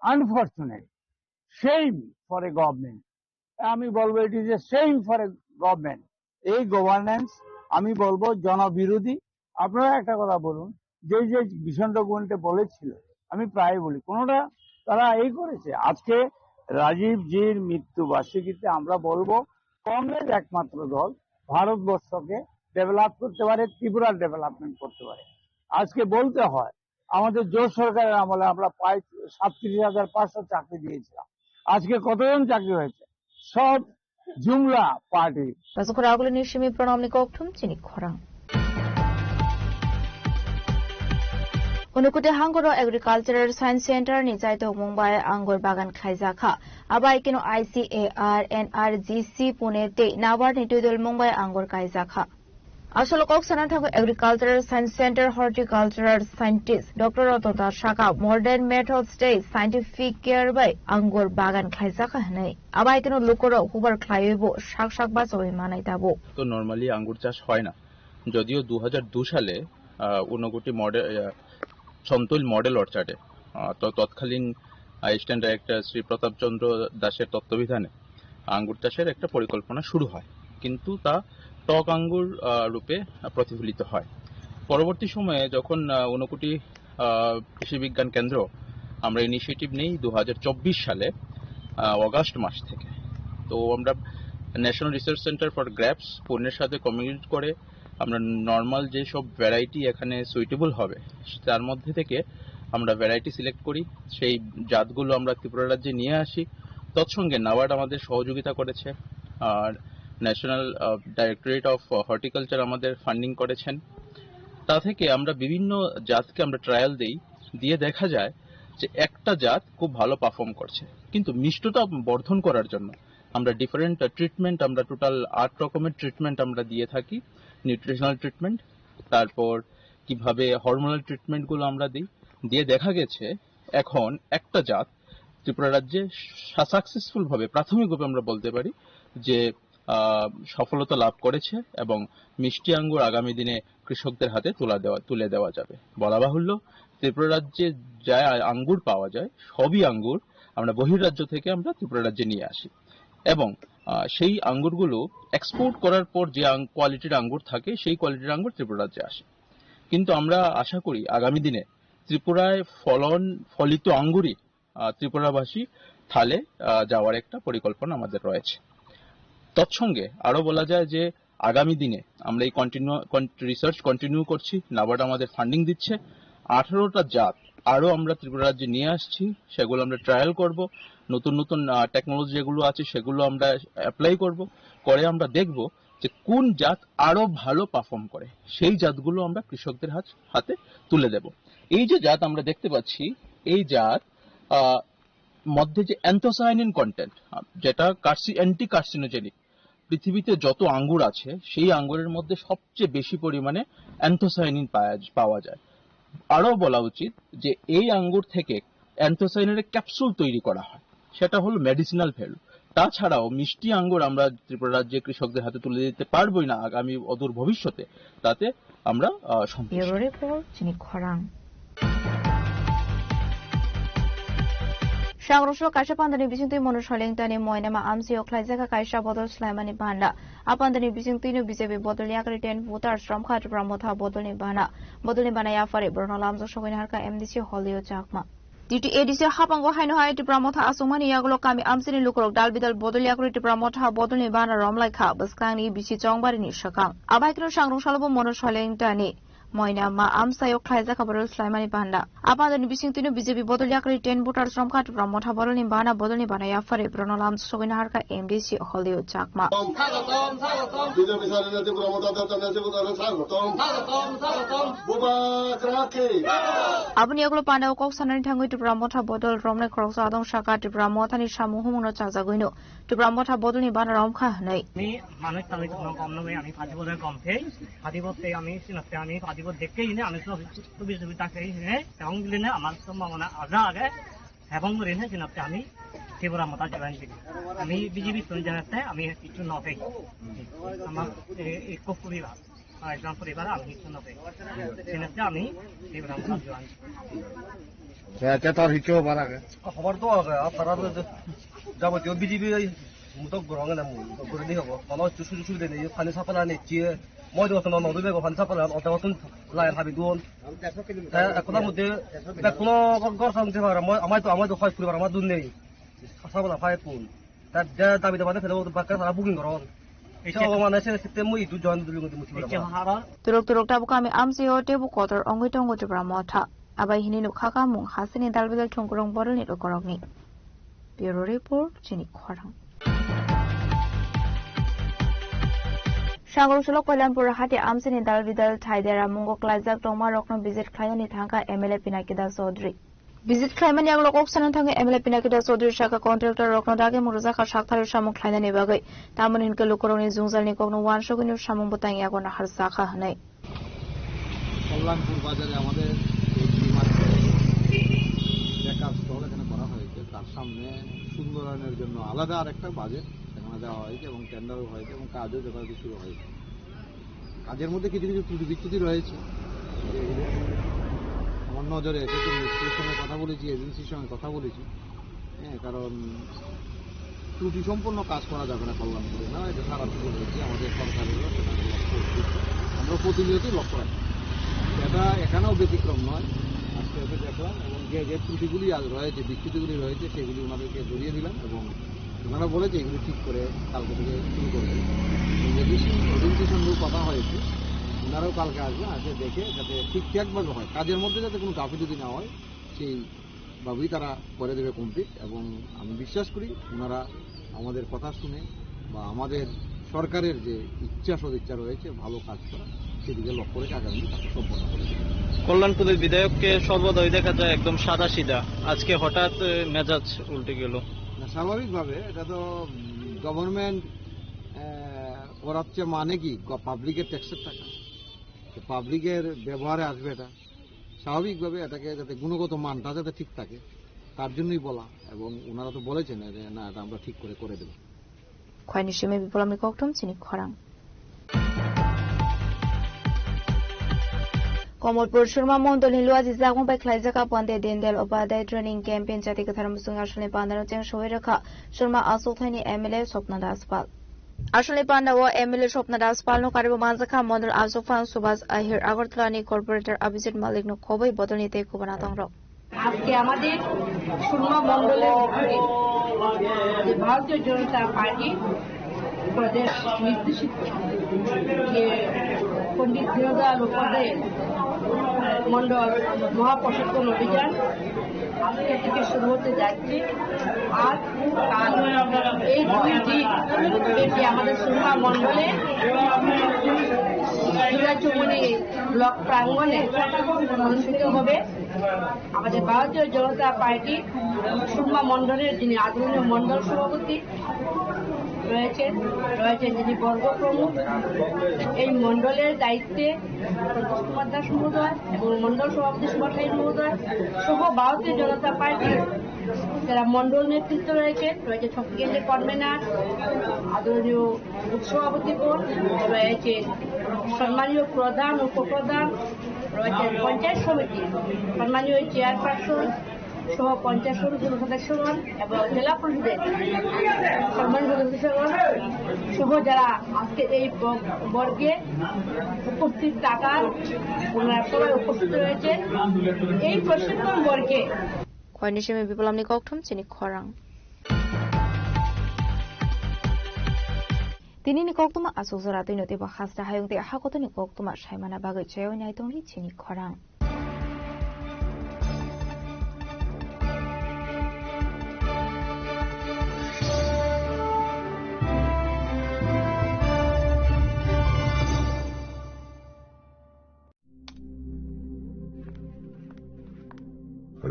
Unfortunate, shame for a government. আমি বলবো, it is a shame for a government. এই গভর্নেন্স, আমি বলবো, জনবিরোধী। আপনারা একটা কথা বলুন, যে যে ভীষণ রঘুবন্তে বলেছিল, আমি প্রায় বলি, কোনোটা তারা এই করেছে। আজকে রাজীব জির মৃত্যু বার্ষিকীতে আমরা বলবো, কংগ্রেস একমাত্র দল ভারতবর্ষকে ডেভেলপ করতে পারে, ত্রিপুরার ডেভেলপমেন্ট করতে পারে। আজকে বলতে হয়, আমাদের জোট সরকারের আমলে আমরা প্রায় সাতত্রিশ হাজার পাঁচশো চাকরি দিয়েছিলাম। আজকে কতজন চাকরি হয়েছে? সব জুমলা party. Pasukura agulini simi pranamni kokthum chini khorang. Unukute hangoro Agricultural Science Center ni chaitok mungbai angur bagan khlaijakha. Abai kino I C A R, N R G C Pune tei Nabar ni twidul mungbai angur kaijakha. Asolo kok sana thago Agricultural Science Center Horticultural Scientist Doctor Ratan Das saka modern methods tei scientific care bai angur bagan khlaijakha hwnwi. Abai kino lukorok hubar khlaiwi bo sak sak bachawi manai tabuk. তো নর্মালি আঙ্গুর চাষ হয় না, যদিও দু হাজার দু সালে আহ, ঊনকোটি মডেল, আহ, সমতুল মডেল অর্চার্ডে, আহ, তো তৎকালীন অ্যাসিস্ট্যান্ট ডাইরেক্টর শ্রী প্রতাপ চন্দ্র দাসের তত্ত্বাবধানে আঙ্গুর চাষের একটা পরিকল্পনা শুরু হয়, কিন্তু তা টক আঙ্গুর আহ, রূপে প্রতিফলিত হয়। পরবর্তী সময়ে যখন আহ, ঊনকোটি আহ, কৃষি বিজ্ঞান কেন্দ্র আমরা ইনিশিয়েটিভ নেই দু হাজার চব্বিশ সালে আহ, অগাস্ট মাস থেকে, তো আমরা national research centre for grapes পুনের সাথে কমিউনিকেট করে আমরা নর্মাল যে সব ভ্যারাইটি এখানে সুইটেবল হবে, তার মধ্যে থেকে আমরা ভ্যারাইটি সিলেক্ট করি, সেই জাতগুলো আমরা ত্রিপুরা রাজ্যে নিয়ে আসি। তৎসঙ্গে নাবার্ড আমাদের সহযোগিতা করেছে। আর ন্যাশনাল ডাইরেক্টরেট অফ হর্টিকালচার আমাদের ফান্ডিং করেছেন। তা থেকে আমরা বিভিন্ন জাতকে আমরা ট্রায়াল দেই, দিয়ে দেখা যায় যে একটা জাত খুব ভালো পারফর্ম করছে। কিন্তু মিষ্টতা বর্ধন করার জন্য আমরা ডিফারেন্ট ট্রিটমেন্ট, আমরা টোটাল আট রকমের ট্রিটমেন্ট আমরা দিয়ে থাকি। নিউট্রিশনাল ট্রিটমেন্ট, তারপর কিভাবে হরমোনাল ট্রিটমেন্টগুলো আমরা দিই, দিয়ে দেখা গেছে এখন একটা জাত ত্রিপুরা রাজ্যে সাকসেসফুল ভাবে, প্রাথমিকভাবে আমরা বলতে পারি যে আহ, সফলতা লাভ করেছে এবং মিষ্টি আঙ্গুর আগামী দিনে কৃষকদের হাতে তুলা দেওয়া তুলে দেওয়া যাবে। বলা বাহুল্য, ত্রিপুরা রাজ্যে যা আঙ্গুর পাওয়া যায়, সবই আঙ্গুর আমরা বহির্রাজ্য থেকে আমরা ত্রিপুরা রাজ্যে নিয়ে আসি এবং আহ, সেই আঙ্গুরগুলো এক্সপোর্ট করার পর যে আং- কোয়ালিটির আঙ্গুর থাকে, সেই কোয়ালিটির আঙ্গুর ত্রিপুরা রাজ্যে আসে। কিন্তু আমরা আশা করি আগামী দিনে ত্রিপুরায় ফলন ফলিত আঙ্গুরই আহ, ত্রিপুরাবাসী থালে আহ, যাওয়ার একটা পরিকল্পনা আমাদের রয়েছে। তৎসঙ্গে আরো বলা যায় যে আগামী দিনে আমরা এই কন্টিনিউ রিসার্চ কন্টিনিউ করছি। নাবার্ড আমাদের ফান্ডিং দিচ্ছে। আঠারোটা জাত আরো আমরা ত্রিপুরা রাজ্যে নিয়ে আসছি, সেগুলো আমরা ট্রায়াল করব। নতুন নতুন টেকনোলজি যেগুলো আছে, সেগুলো আমরা অ্যাপ্লাই করব। করে আমরা দেখব যে কোন জাত আরো ভালো পারফর্ম করে, সেই জাতগুলো আমরা কৃষকদের হাত হাতে তুলে দেব। এই যে জাত আমরা দেখতে পাচ্ছি, এই জাত আহ, মধ্যে যে অ্যান্থোসায়ানিন কন্টেন্ট, যেটা কার্সি অ্যান্টি কার্সিনোজেনিক, পৃথিবীতে যত আঙ্গুর আছে, সেই আঙ্গুরের মধ্যে সবচেয়ে বেশি পরিমাণে অ্যান্থোসায়ানিন পাওয়া পাওয়া যায়। আরও বলা উচিত যে এই আঙ্গুর থেকে অ্যান্থোসায়ানিনের ক্যাপসুল তৈরি করা হয়, সেটা হলো মেডিসিনাল ভ্যালু। তাছাড়াও মিষ্টি আঙ্গুর আমরা ত্রিপুরা রাজ্যে কৃষকদের হাতে তুলে দিতে পারবোই না আগামী অদূর ভবিষ্যতে, তাতে আমরা আহ, সন্তুষ্ট। Bureau Report, Chini Khorang. Sangrongso kaisa pandani bisingtwi Monu Solengtani moinama amsio khlaijak kaisa bodol swlaimani bana. A pandani bisingtwino B J P bodol yakri ten voters romkha Tipra Motha bodolni bana. Bodolni bana yaphari borokno lamjak sogwini harkha M D C Holio Chakma. D T A D C hapango haino hai Tipra Motha aswkmani yagulo kami amsini lukurok dal bidal bodol yakri Tipra Motha bodolni bana romlaikha bwskangni bisi chongbarini swkang. Abaikno Sangrong salobo Monu Solengtani moinama amsaio khlaijak borok swlaimani bana. A pandani bisingtwino B J P bodol yakri ten voters romkha Tipra Motha bodolni bana, bodolni bana yaphari borokno lamjak sogwini harkha M D C Holio Chakma. স্বাগতম, স্বাগতম। বিজেপি স্বাধীন ত্রিপুরা মমতা দত্ত নেতৃত্বে স্বাগতম। স্বাগতম, স্বাগতম। বুবাক রাখি। Aboni yagulo pandao kok sanani thangwi Tipra Motha bodol romnai khoroksa adong saka Tipra Mothani samung humungno chajagwino Tipra Motha bodolni bana romkha hwnwi. আমি মানুষ তাহলে কোনো কম নবে, আমি পাঁচ বছর কম খেয়ে পাঁচ বছর থেকে আমি সিনাতে আমি পাঁচ বছর দেখে এনে আমি সব সুবিধা সুবিধা খেয়ে এনে এবং দিলে না আমার সম্ভাবনা আগে আগে এবং করে এনে সিনাতে আমি ত্রিপুরা মমতা জয়েন করি। আমি বিজেপি সঙ্গে জানাতে আমি কিছু নবে। আমার এ- এই খুব পরিবার, একজন পরিবার আমি কিছু নবে। সিনাতে আমি ত্রিপুরা মমতা জয়েন করি। Te, te tor hicho bara ke. খবর তো আগে, আপনারা তো যে যাবতীয় বিজেপি এই মুতক গ্রহণ না মুতক করে দিয়ে হবো। কোনো কিছু সুযোগ সুবিধা নেই, পানি সাপ্লাই নেই, চিয়ে, মই তো কোনো নদী বেগো পানি সাপ্লাই, অত অত লাইন হাবি দুন। হ্যাঁ, এখন মধ্যে কোনো ঘর সামনে পারে, মই, আমার তো, আমার তো হয় পরিবার, আমার দূর নেই। সাপ্লাই পায় কোন? তার যে দাবি দাবা দেখে, ও তো বাক্কা সারা বুকিং করো। এই সব মানে সে সিস্টেম মই দু জন দু জন মুসিবত। Turuk turuk tabuk kami amsio teibo kotor ongwi tongo Tipra Motha. Abai hini nukha kha mung hasini dalbidal thungkurung borolni lukurokni. Bureau Report, Chini Khorang. Sangrong solo Koilanpur hati amsini dalbidal thaidera mungo klaijak tongma rokno visit khlainani thangkha M L A Pinaki Das Chaudhary. Visit khlaimani yagulo kok sanani thangwi M L A Pinaki Das Chaudhary saka contractor rokno dagi mung rwjakha saktharwi samung khlainani bagwi. Tamoni hinkhe lukurokni jwngjalni kokno uansugwino samung bwtang yago naharjakha hwnwi. Kalyanpur বাজারে আমাদের এই free market backup stall এখানে করা হয়েছে। তার সামনে সুন্দরায়নের জন্য আলাদা আরেকটা বাজেট এখানে দেওয়া হয়েছে এবং টেন্ডারও হয়েছে এবং কাজও যথাযথ শুরু হয়েছে। কাজের মধ্যে কিছু কিছু ত্রুটি বিচ্যুতি রয়েছে। আমার নজরে এসেছে, মিস্ত্রির সঙ্গে কথা বলেছি, এজেন্সির সঙ্গে কথা বলেছি। হ্যাঁ, কারণ ত্রুটি সম্পন্ন কাজ করা যাবে না কল্যাণপুরে, না, এটা সারা দেশে হয়েছে, আমাদের সরকারেরও সেটা লক্ষ্য উচিত। আমরা প্রতিনিয়তই লক্ষ্য রাখি। এটা এখানেও ব্যতিক্রম নয়। আজকে এসে দেখলাম এবং যে, যে ত্রুটিগুলি আজ রয়েছে, বিচ্যুতিগুলি রয়েছে, সেগুলি ওনাদেরকে ধরিয়ে দিলাম এবং ওনারা বলেছে এগুলি ঠিক করে কালকে থেকে শুরু করবে। এবং এজেন্সি, এজেন্সির সঙ্গেও কথা হয়েছে, ওনারাও কালকে আসবে, আসে দেখে যাতে ঠিকঠাকভাবে হয়, কাজের মধ্যে যাতে কোনো গাফিলতি না হয়, সেই ভাবেই তারা করে দেবে কমপ্লিট। এবং আমি বিশ্বাস করি ওনারা আমাদের কথা শুনে বা আমাদের সরকারের যে ইচ্ছা সদিচ্ছা রয়েছে ভালো কাজ করা, সেদিকে লক্ষ্য রেখে আগামী দিনে তাকে সম্পন্ন করে দেবে। কল্যাণপুরের বিধায়ককে সর্বদাই দেখা যায় একদম সাদা সিধা, আজকে হঠাৎ, আহ, মেজাজ উল্টে গেল। না, স্বাভাবিকভাবে এটা তো, উম, গভর্নমেন্ট, আহ, করাচ্ছে মানে কি? গ-, পাবলিকের ট্যাক্সের টাকা, তো পাবলিকের ব্যবহারে আসবে এটা। স্বাভাবিকভাবে এটাকে যাতে গুণগত মানটা যাতে ঠিক থাকে, তার জন্যই বলা। এবং ওনারা তো বলেছেন যে, "না, এটা আমরা ঠিক করে, করে দেব।" Khwaini simi Bipolomni kokthum chini khorang. Komolpur Surma Mondolni Luaji Jagong bai khlaijak Pande Dindal Upadhyay Training Camp in Jati Kwthar Musung Asolni Pandano Cheng Soi Rwkha Surma Aswkthaini M L A Swapna Das Pal. Asolni pandao M L A Swapna Das Palno karibo manjakha Mondol Aswk Phan Subhas Ahir, Agartalani Corporator Abhijit Malikno khobwi bodolni tei kubuna tongrok. আজকে আমাদের সুরমা মণ্ডলের উদ্যোগে যে ভারতীয় জনতা পার্টি প্রদেশ নির্দেশিত যে পণ্ডিত দীনদয়াল উপাধ্যায়ের মণ্ডল মহাপ্রশিক্ষণ অভিযান আজকে থেকে শুরু হতে যাচ্ছে। আজ কাল এই দুই দিন ব্যাপী আমাদের সুরমা মণ্ডলে জুলাই চৌমুহনী ব্লক প্রাঙ্গণে অনুষ্ঠিত হবে। আমাদের ভারতীয় জনতা পার্টি সুরমা মণ্ডলের যিনি আদরণীয় মণ্ডল সভাপতি রয়েছেন, রয়েছেন যিনি বর্গ প্রমুখ, এই মণ্ডলের দায়িত্বে সন্তোষ কুমার দাস মহোদয় এবং মণ্ডল সভাপতি সুভাষ রায় মহোদয় সহ ভারতীয় জনতা পার্টির যারা মণ্ডল নেতৃত্ব রয়েছেন, রয়েছে শক্তি কেন্দ্রের কনভেনার, আদরণীয় সভাপতিগণ, রয়েছে সম্মানীয় প্রধান, উপপ্রধান, রয়েছে পঞ্চায়েত সমিতি, সম্মানীয় চেয়ারপারসন সহ পঞ্চায়েত সমিতির সদস্যগণ এবং জেলা পরিষদের সম্মানিত সদস্যগণ সহ যারা আজকে এই ব-, বর্গে উপস্থিত থাকার, ওনারা সবাই উপস্থিত রয়েছে। এই প্রশিক্ষণ বর্গে Khwaini simi Bipolomni kokthum chini khorang. Tini ni koktuma aswk jora twi no teibo hasta hayung tei hakotoni koktuma saimana bagwi chaywi nai tongdi chini khorang.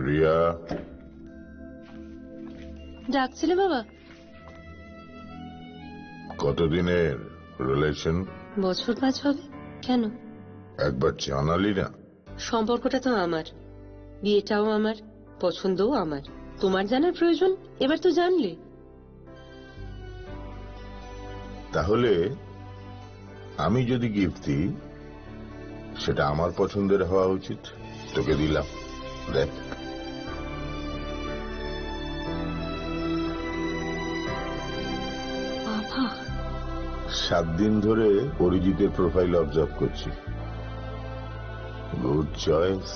Riya. ডাকছিলে বাবা? কতদিনের রিলেশন? বছর পাঁচ হবে। কেন? একবার জানালি না। সম্পর্কটা তো আমার, বিয়েটাও আমার, পছন্দও আমার। তোমার জানার প্রয়োজন, এবার তো জানলে। তাহলে আমি যদি গিফট দিই, সেটা আমার পছন্দের হওয়া উচিত। তোকে দিলাম, দেখ। বাবা। সাত দিন ধরে অরিজিতের প্রোফাইল অবজার্ভ করছি। Good choice.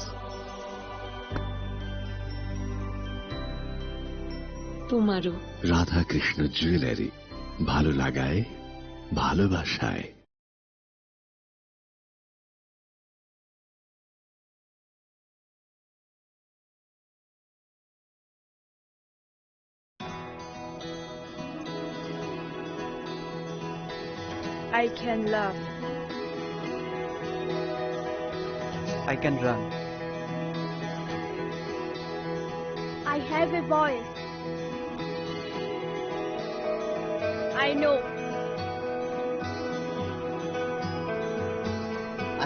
তোমারও। রাধাকৃষ্ণ জুয়েলারি, ভালো লাগায়, ভালোবাসায়। I can laugh. I can run. I have a voice. I know.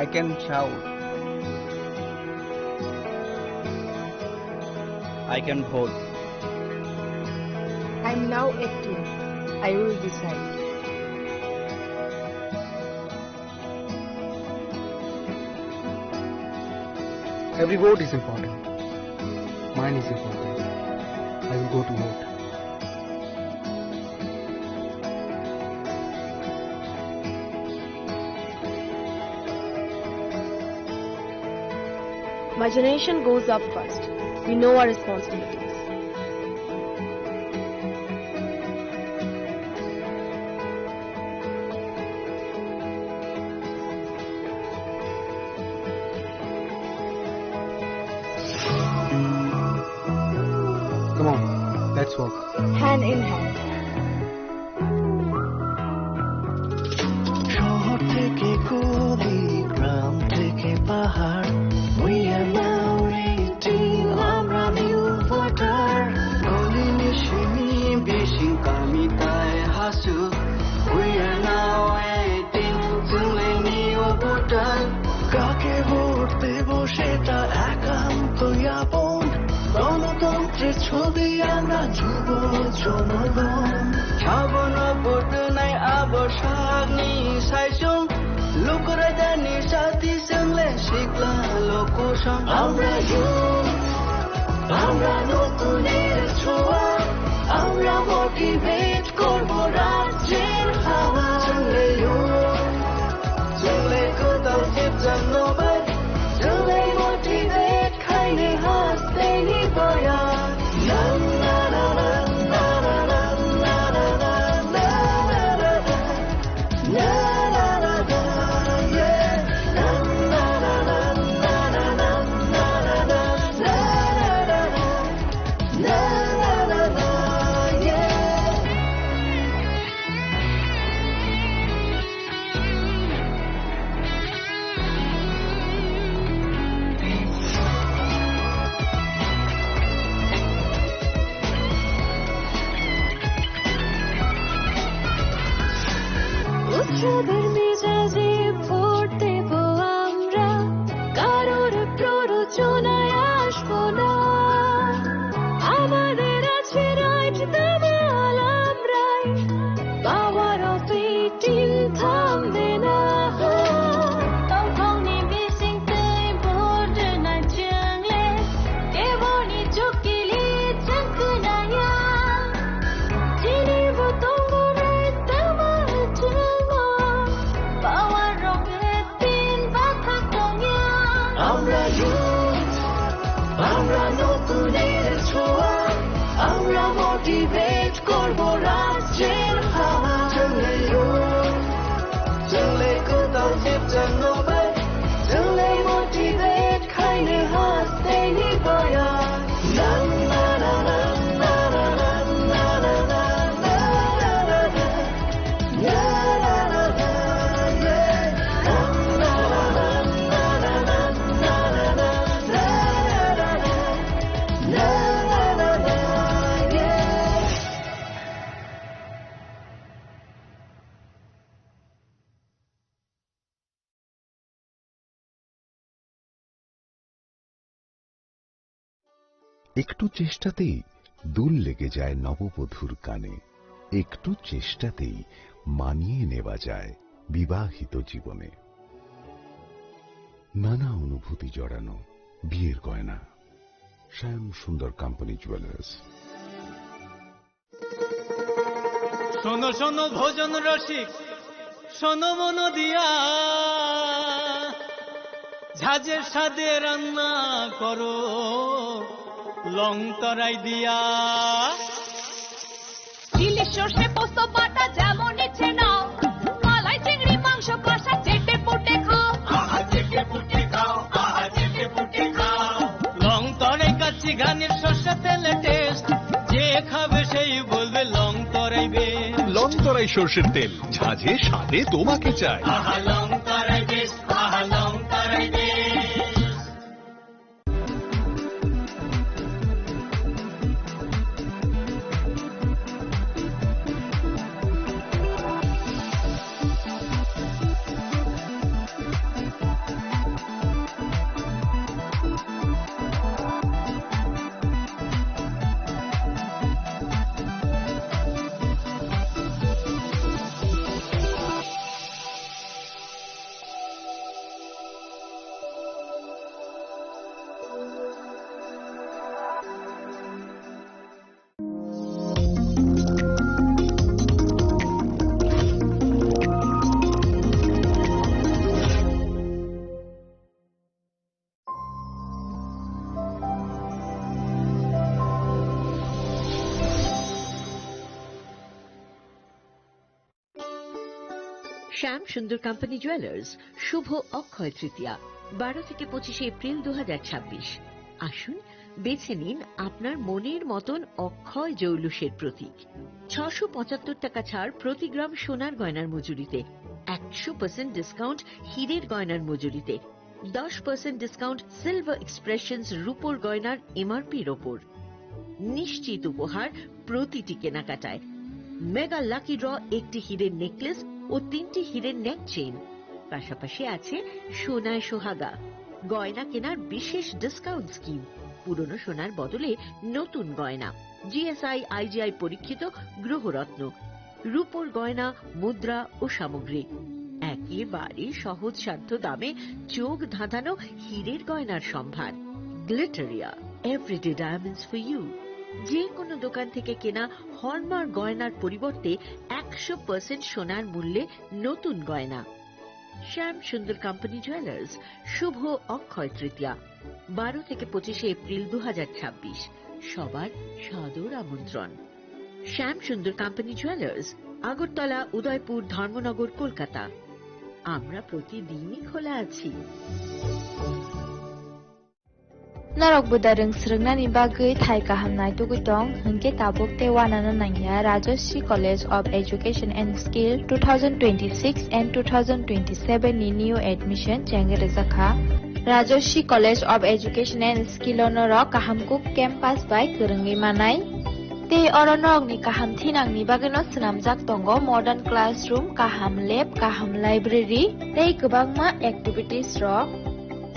I can shout. I can vote. I'm now acting. I will decide. Every vote is important. Mine is important. I will go to vote. My generation goes up first. We know our responsibilities. Come on, let's work. Hand in hand. যে ছবি আমরা যুব জনগণ। শ্রাবণ বদনায় আবসানি সাইসুং, লোকরাজানি সাথী সঙ্গে শিখলা লোকসং। আমরা youth, আমরা নতুনের ছোঁয়া, আমরা motivate করব রাজ্যের হাওয়া। সঙ্গে youth, সঙ্গে কোথাও শিবচন্দ্র ভাই, সঙ্গে motivate খাইনি হাসতে নি বয়া। উৎসবের মেজাজে ভোট দেব আমরা, কারোর প্ররোচনায় আসবো না। আমাদের আছে right, দামাল আমরাই, power of eighteen থামবে না। tổng thống ni bising tei border na chengle, keboni chukili chengknaya. Chini bo tongo right, damal chengmo, power of eighteen bakha tongya. আমরা youth, আমরা নতুনের ছোঁয়া, আমরা motivate করব রাজ্যের হাওয়া। চলে youth, চলে কোথাও শিবচন্দ্র ভাই, চলে motivate খাইনি হাসতে নি বয়া। একটু চেষ্টাতেই দুল লেগে যায় নববধূর কানে, একটু চেষ্টাতেই মানিয়ে নেওয়া যায় বিবাহিত জীবনে। নানা অনুভূতি জড়ানো বিয়ের গয়না। শ্যাম সুন্দর কোম্পানি জুয়েলার্স। শোনো শোনো ভোজন রসিক, শোনো মন দিয়া, ঝাঁঝের স্বাদে রান্না করো লং তরাই দিয়া। ইলিশ সর্ষে পোস্ত বাটা যেমন ইচ্ছে নাও, মালাই চিংড়ি মাংস কষা চেটে পুটে খাও। আহা, চেটে পুটে খাও, আহা, চেটে পুটে খাও। লং তরাই কাচ্চি ঘানির সর্ষে তেলে টেস্ট, যে খাবে সেই বলবে লং তরাই বেশ। লং তরাই সর্ষের তেল, ঝাঁঝে স্বাদে তোমাকে চাই। আহা, লং তরাই বেশ, আহা, লং তরাই বেশ। শ্যাম সুন্দর কোম্পানি জুয়েলার্স, শুভ অক্ষয় তৃতীয়া, বারো থেকে পঁচিশে এপ্রিল দু হাজার ছাব্বিশ। আসুন, বেছে নিন আপনার মনের মতন অক্ষয় জৌলুসের প্রতীক। ছশো পঁচাত্তর টাকা ছাড় প্রতি গ্রাম সোনার গয়নার মজুরিতে, একশো পার্সেন্ট ডিসকাউন্ট হীরের গয়নার মজুরিতে, দশ পার্সেন্ট ডিসকাউন্ট সিলভার এক্সপ্রেশনস রূপোর গয়নার এমআরপির ওপর। নিশ্চিত উপহার প্রতিটি কেনাকাটায়। মেগা লাকি ড্র, একটি হীরের নেকলেস ও তিনটি হীরের নেক চেইন। পাশাপাশি আছে সোনায় সোহাগা, গয়না কেনার বিশেষ ডিসকাউন্ট স্কিম। পুরনো সোনার বদলে নতুন গয়না, জিএসআই আইজিআই পরীক্ষিত গ্রহরত্ন, রূপোর গয়না, মুদ্রা ও সামগ্রী, একেবারে সহজসাধ্য দামে চোখ ধাঁধানো হীরের গয়নার সম্ভার। Glitteria, everyday diamonds for you. যে কোনো দোকান থেকে কেনা হলমার্ক গয়নার পরিবর্তে একশো পার্সেন্ট সোনার মূল্যে নতুন গয়না। শ্যাম সুন্দর কোম্পানি জুয়েলার্স, শুভ অক্ষয় তৃতীয়া, বারো থেকে পঁচিশে এপ্রিল দু হাজার ছাব্বিশ। সবার সাদর আমন্ত্রণ। শ্যাম সুন্দর কোম্পানি জুয়েলার্স, আগরতলা, উদয়পুর, ধর্মনগর, কলকাতা। আমরা প্রতিদিনই খোলা আছি। Norok bwdai rwng swrwngnani bagwi thai kaham naitugwi tong, hwnkhe tabuk tei uanano nangya Rajashree College of Education and Skill two thousand twenty-six and two thousand twenty-seven ni new admission chengwi rwjakha. Rajashree College of Education and Skill o norok kaham kuk campus bai kwrwngwi manai. Tei oro norokni kaham thinangni bagwino swnamjak tongo modern classroom, kaham lab, kaham library tei kwbangma activities rok.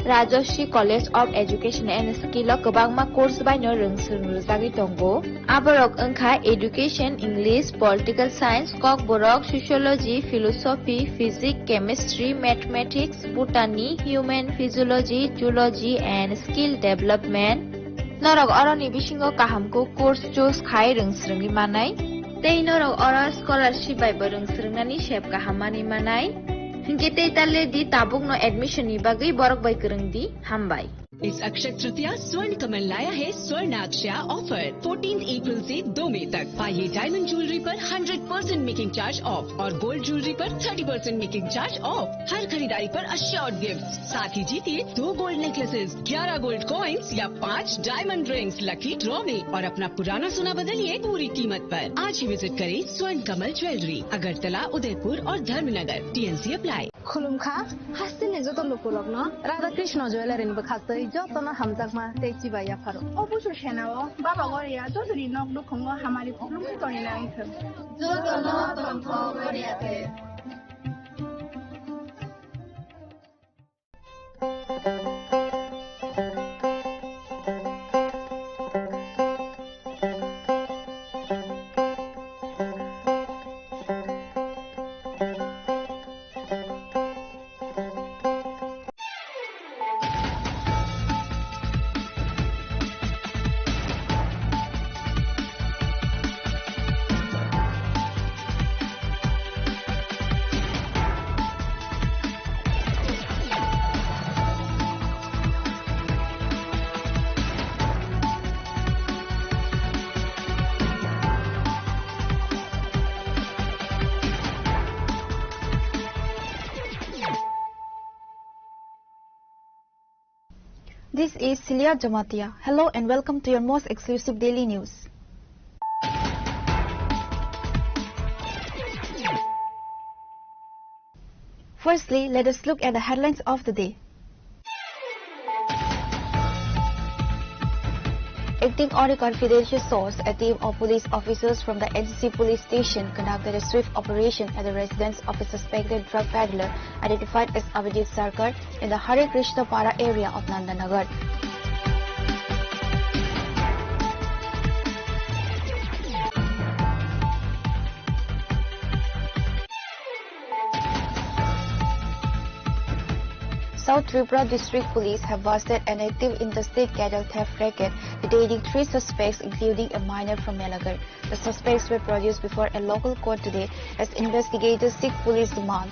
Rajashree College of Education and Skill o kwbangma course baino rwng swrwng rwjagwi tongo. Aborok wngkha Education, English, Political Science, Kokborok, Sociology, Philosophy, Physics, Chemistry, Mathematics, Botany, Human Physiology, Zoology and Skill Development. Norok oroni bisingo kaham kuk course choose khai rwng swrwngwi manai. Tei norok oro scholarship bai bo rwng swrwngnani sep kaham manwi manai. Hinkhe tei ta le di tabukno admission ni bagwi borok bai kwrwng di. Hambai. इस अक्षय तृतीया स्वर्ण कमल लाया है स्वर्णाक्षया offer. Fourteen April से दो मई तक पाइए डायमंड ज्वेलरी पर hundred percent making charge off और गोल्ड ज्वेलरी पर thirty percent making charge off. हर खरीदारी पर अश्योर्ड गिफ्ट, साथ ही जीतिए दो गोल्ड नेकलेसेस, ग्यारह गोल्ड कॉइन्स या पाँच डायमंड रिंग्स लकी ड्रॉ में और अपना पुराना सोना बदलिए पूरी कीमत पर। आज ही विजिट करें स्वर्ण कमल ज्वेलरी, अगरतला, उदयपुर और Dharmanagar. TNC apply. Khulumkha, hasteni joto lukurokno Radha Krishna Jewellery ni bwkhaktwi jotono hamjakma tei chibai yapharo. O busu senao Baba Goria jotoni nok nukhungo hamari khulumwi tongina wngthwng. Jotono tongthok Goria te. This is Celia Jamatia. Hello and welcome to your most exclusive daily news. Firstly, let us look at the headlines of the day. Acting on a confidential source, a team of police officers from the N C C police station conducted a swift operation at the residence of a suspected drug peddler identified as Abhijit Sarkar in the Hare Krishna Para area of Nandanagar. South Tripura District Police have busted an active interstate cattle theft racket, detaining three suspects, including a minor from Melagar. The suspects were produced before a local court today as investigators seek police demand.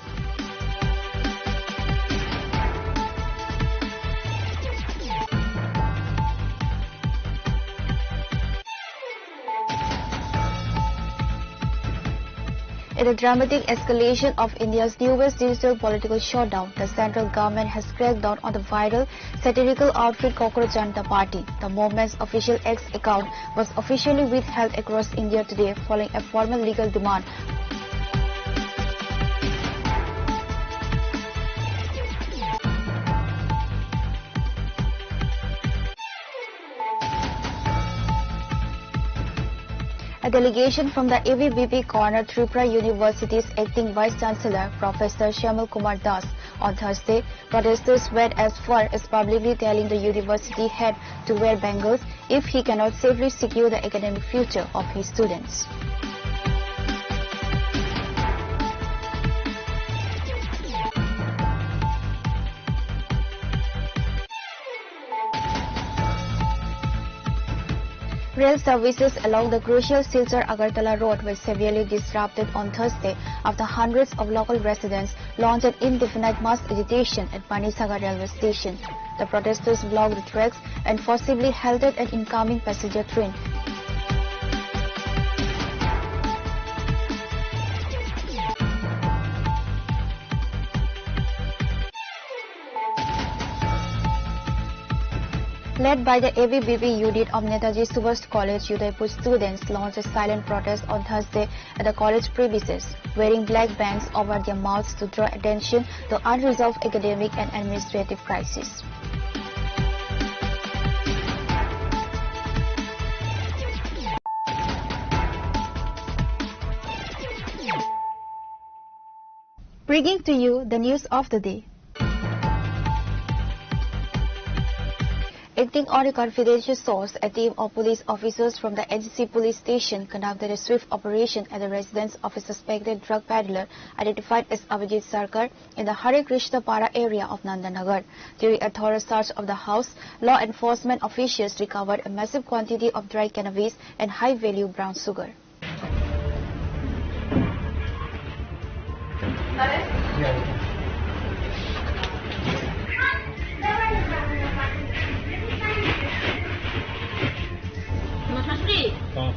In a dramatic escalation of India's newest digital political showdown, the central government has cracked down on the viral satirical outfit Cockroach Janta Party. The movement's official X account was officially withheld across India today following a formal legal demand. A delegation from the A V V P cornered Tripura University's acting Vice Chancellor, Professor Shyamul Kumar Das, On Thursday, protesters went as far as publicly telling the university head to wear bangles if he cannot safely secure the academic future of his students. Rail services along the crucial Silchar-Agartala road were severely disrupted on Thursday after hundreds of local residents launched an indefinite mass agitation at Panisagar railway station. The protesters blocked the tracks and forcibly halted an incoming passenger train. Led by the A B V P unit of Netaji Subhash College, Udaipur students launched a silent protest on Thursday at the college premises, wearing black bands over their mouths to draw attention to unresolved academic and administrative crisis. Bringing to you the news of the day. Acting on a confidential source, a team of police officers from the N C C police station conducted a swift operation at the residence of a suspected drug peddler identified as Abhijit Sarkar in the Hare Krishna Para area of Nandanagar. During a thorough search of the house, law enforcement officials recovered a massive quantity of dry cannabis and high-value brown sugar. হ্যাঁ।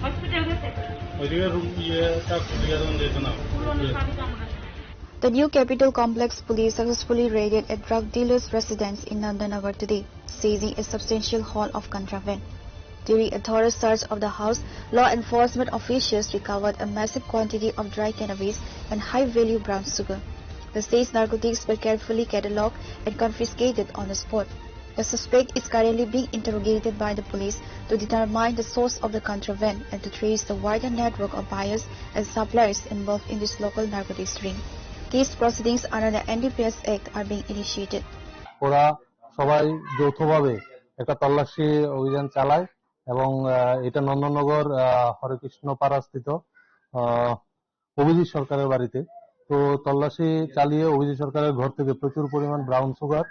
হসপিটাল গেছে। ওইদিকে রুম, ইয়ে, তার ইয়ে রুম যেত না। পুরনো ইয়ে। চাবি তো আমার কাছে। The new Capitol Complex police successfully raided a drug dealer's residence in Nandanagar today, seizing a substantial haul of contraband. During a thorough search of the house, law enforcement officials recovered a massive quantity of dry cannabis and high-value brown sugar. The seized narcotics were carefully catalogued and confiscated on the spot. The suspect is currently being interrogated by the police to determine the source of the contraband and to trace the wider network of buyers and suppliers involved in this local narcotics ring. Case proceedings under the N D P S Act are being initiated. ওরা সবাই যৌথভাবে একটা তল্লাশি অভিযান চালায় এবং, আহ, এটা নন্দননগর, আহ, হরেকৃষ্ণ পাড়াস্থিত, আহ, অভিজিৎ সরকারের বাড়িতে। তো তল্লাশি চালিয়ে অভিজিৎ সরকারের ঘর থেকে প্রচুর পরিমাণ ব্রাউন সুগার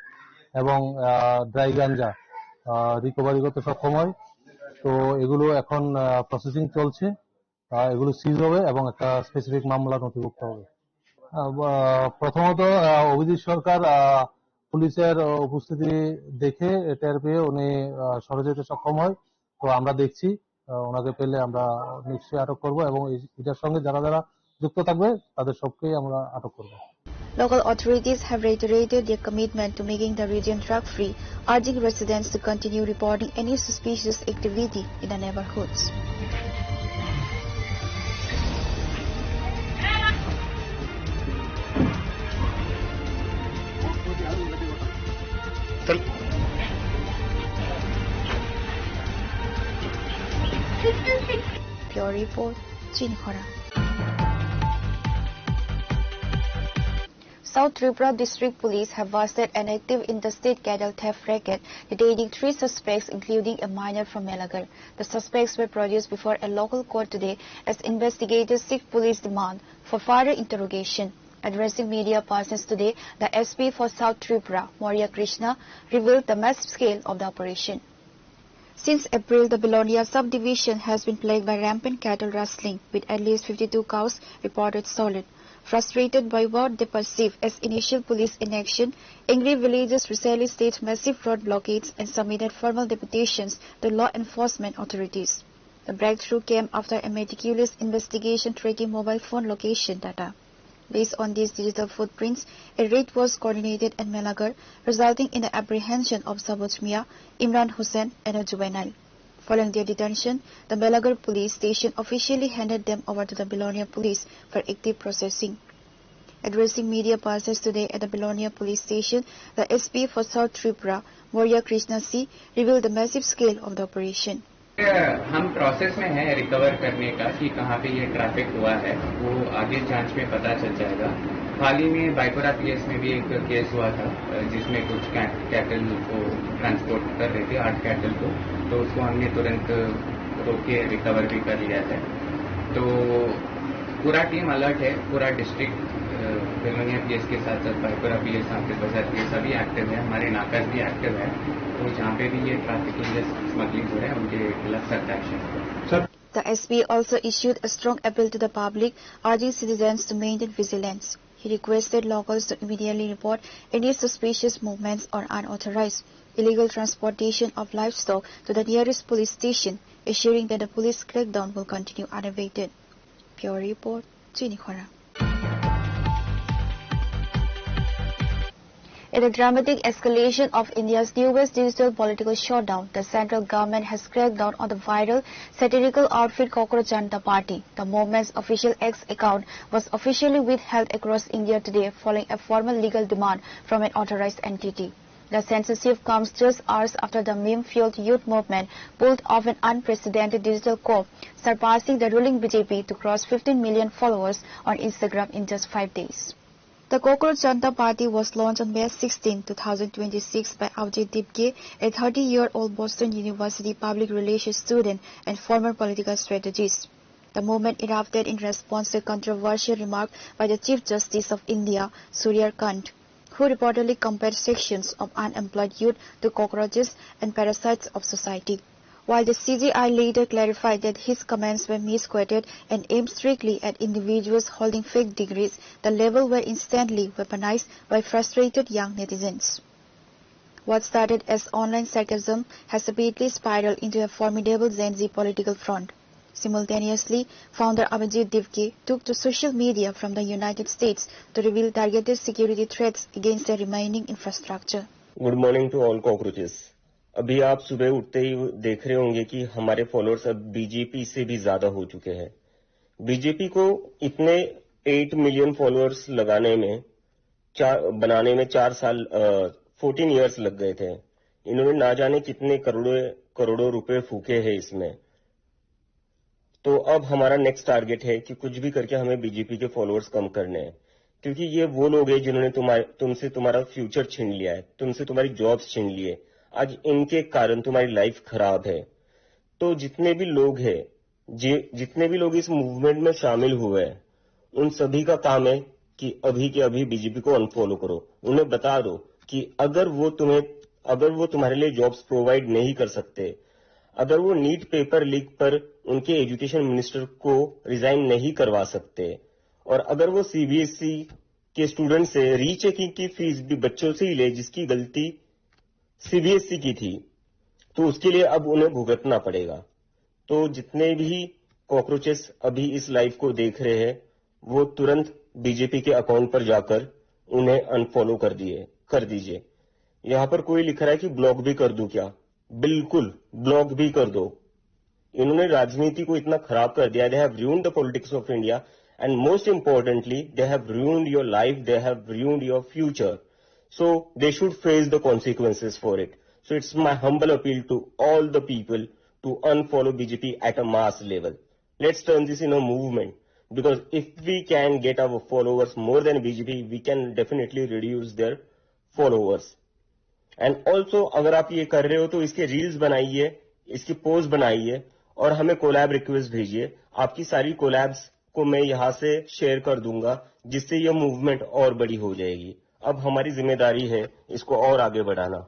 এবং, আহ, ড্রাই গাঞ্জা, আহ, রিকভারি করতে সক্ষম হয়। তো এগুলো এখন, আহ, প্রসেসিং চলছে। আহ, এগুলো সিজ হবে এবং একটা স্পেসিফিক মামলা নথিভুক্ত হবে। আহ, বা-, প্রথমত, আহ, অভিজিৎ সরকার, আহ, পুলিশের, আহ, উপস্থিতি দেখে টের পেয়ে উনি, আহ, সরে যেতে সক্ষম হয়। তো আমরা দেখছি, আহ, ওনাকে পেলে আমরা নিশ্চয়ই আটক করব এবং এই, এটার সঙ্গে যারা যারা যুক্ত থাকবে তাদের সবকেই আমরা আটক করব। Local authorities have reiterated their commitment to making the region drug-free, urging residents to continue reporting any suspicious activity in the neighborhoods. Bureau Report, Chinikhora. South Tripura District Police have busted an active interstate cattle theft racket, detaining three suspects, including a minor from Melagar. The suspects were produced before a local court today as investigators seek police demand for further interrogation. Addressing media persons today, the S P for South Tripura, Maurya Krishna, revealed the massive scale of the operation. Since April, the Belonia subdivision has been plagued by rampant cattle rustling, with at least fifty-two cows reported stolen. Frustrated by what they perceive as initial police inaction, angry villagers recently staged massive road blockades and submitted formal deputations to law enforcement authorities. The breakthrough came after a meticulous investigation tracking mobile phone location data. Based on these digital footprints, a raid was coordinated at Melagar, resulting in the apprehension of Sabuj Mia, Imran Hussain, and a juvenile. Following their detention, the Melagar police station officially handed them over to the Belonia police for active processing. Addressing media persons today at the Belonia police station, the S P for South Tripura, Maurya Krishna C, revealed the massive scale of the operation. हम प्रोसेस में हैं रिकवर करने का कि कहाँ पे ये ट्रैफिक हुआ है, वो आगे जांच में पता चल जाएगा। हाल ही में बाइकोरा पीएस में भी एक केस हुआ था, अ, जिसमें कुछ कै-, कैटल को ट्रांसपोर्ट कर रहे थे, आठ कैटल को, तो उसको हमने तुरंत रोक के रिकवर भी कर लिया था। तो पूरा टीम अलर्ट है, पूरा डिस्ट्रिक्ट, अ, बेलोनिया पीएस के साथ साथ बाइकोरा पीएस, हाफिज बाजार पीएस सभी एक्टिव है, हमारे नाकाज भी एक्टिव है। तो जहाँ पे भी ये ट्रैफिकिंग या स्मगलिंग हो रहा है, उनके खिलाफ सख्त एक्शन होगा। The S P also issued a strong appeal to the public, urging citizens to maintain vigilance. He requested locals to immediately report any suspicious movements or unauthorized illegal transportation of livestock to the nearest police station, assuring that the police crackdown will continue unabated. Bureau Report, Chini Khorang. In a dramatic escalation of India's newest digital political showdown, the central government has cracked down on the viral satirical outfit Cockroach Janta Party. The movement's official X account was officially withheld across India today following a formal legal demand from an authorized entity. The censorship comes just hours after the meme-fueled youth movement pulled off an unprecedented digital coup, surpassing the ruling B J P to cross fifteen million followers on Instagram in just five days. The Cockroach Janta Party was launched on May sixteen, two thousand twenty-six by Abhijit Dipke, a thirty-year-old Boston University public relations student and former political strategist. The movement erupted in response to a controversial remark by the Chief Justice of India, Surya Kant, who reportedly compared sections of unemployed youth to cockroaches and parasites of society. While the C J I later clarified that his comments were misquoted and aimed strictly at individuals holding fake degrees, the labels were instantly weaponized by frustrated young netizens. What started as online sarcasm has rapidly spiraled into a formidable Gen Z political front. Simultaneously, founder Abhijit Dipke took to social media from the United States to reveal targeted security threats against their remaining infrastructure. Good morning to all cockroaches. अभी आप सुबह उठते ही देख रहे होंगे कि हमारे फॉलोअर्स अब बीजेपी से भी ज्यादा हो चुके हैं। बीजेपी को इतने एट मिलियन फॉलोअर्स लगाने में, चार, बनाने में चार साल, फोर्टीन ईयर्स लग गए थे। इन्होंने ना जाने कितने करोड़ों करोड़ों रुपए फूके हैं इसमें। तो अब हमारा नेक्स्ट टारगेट है कि कुछ भी करके हमें बीजेपी के फॉलोअर्स कम करने हैं, क्योंकि ये वो लोग हैं जिन्होंने तुम्हारे, तुमसे तुम्हारा फ्यूचर छीन लिया है, तुमसे तुम्हारी जॉब्स छीन लिए। आज इनके कारण तुम्हारी लाइफ खराब है। तो जितने भी लोग हैं, जि-, जितने भी लोग इस मूवमेंट में शामिल हुए हैं, उन सभी का काम है कि अभी के अभी बीजेपी को अनफॉलो करो। उन्हें बता दो कि अगर वो तुम्हें, अगर वो तुम्हारे लिए जॉब्स प्रोवाइड नहीं कर सकते, अगर वो नीट पेपर लीक पर उनके एजुकेशन मिनिस्टर को रिजाइन नहीं करवा सकते, और अगर वो सीबीएसई के स्टूडेंट से रीचेकिंग की फीस भी बच्चों से ही ले, जिसकी गलती सीबीएसई की थी, तो उसके लिए अब उन्हें भुगतना पड़ेगा। तो जितने भी कॉकरोचेस अभी इस लाइव को देख रहे हैं, वो तुरंत बीजेपी के अकाउंट पर जाकर उन्हें अनफॉलो कर दिए, कर दीजिए। यहाँ पर कोई लिख रहा है कि ब्लॉक भी कर दूं क्या? बिल्कुल, ब्लॉक भी कर दो। इन्होंने राजनीति को इतना खराब कर दिया। They have ruined the politics of India, and most importantly, they have ruined your life, they have ruined your future. So they should face the consequences for it. So it's my humble appeal to all the people to unfollow B J P at a mass level. Let's turn this in a movement, because if we can get our followers more than B J P, we can definitely reduce their followers. And also, अगर आप ये कर रहे हो तो इसके रील्स बनाइए, इसकी पोस्ट बनाइए और हमें कोलैब रिक्वेस्ट भेजिए। आपकी सारी कोलैब्स को मैं यहाँ से शेयर कर दूंगा, जिससे ये मूवमेंट और बड़ी हो जाएगी। अब हमारी जिम्मेदारी है इसको और आगे बढ़ाना।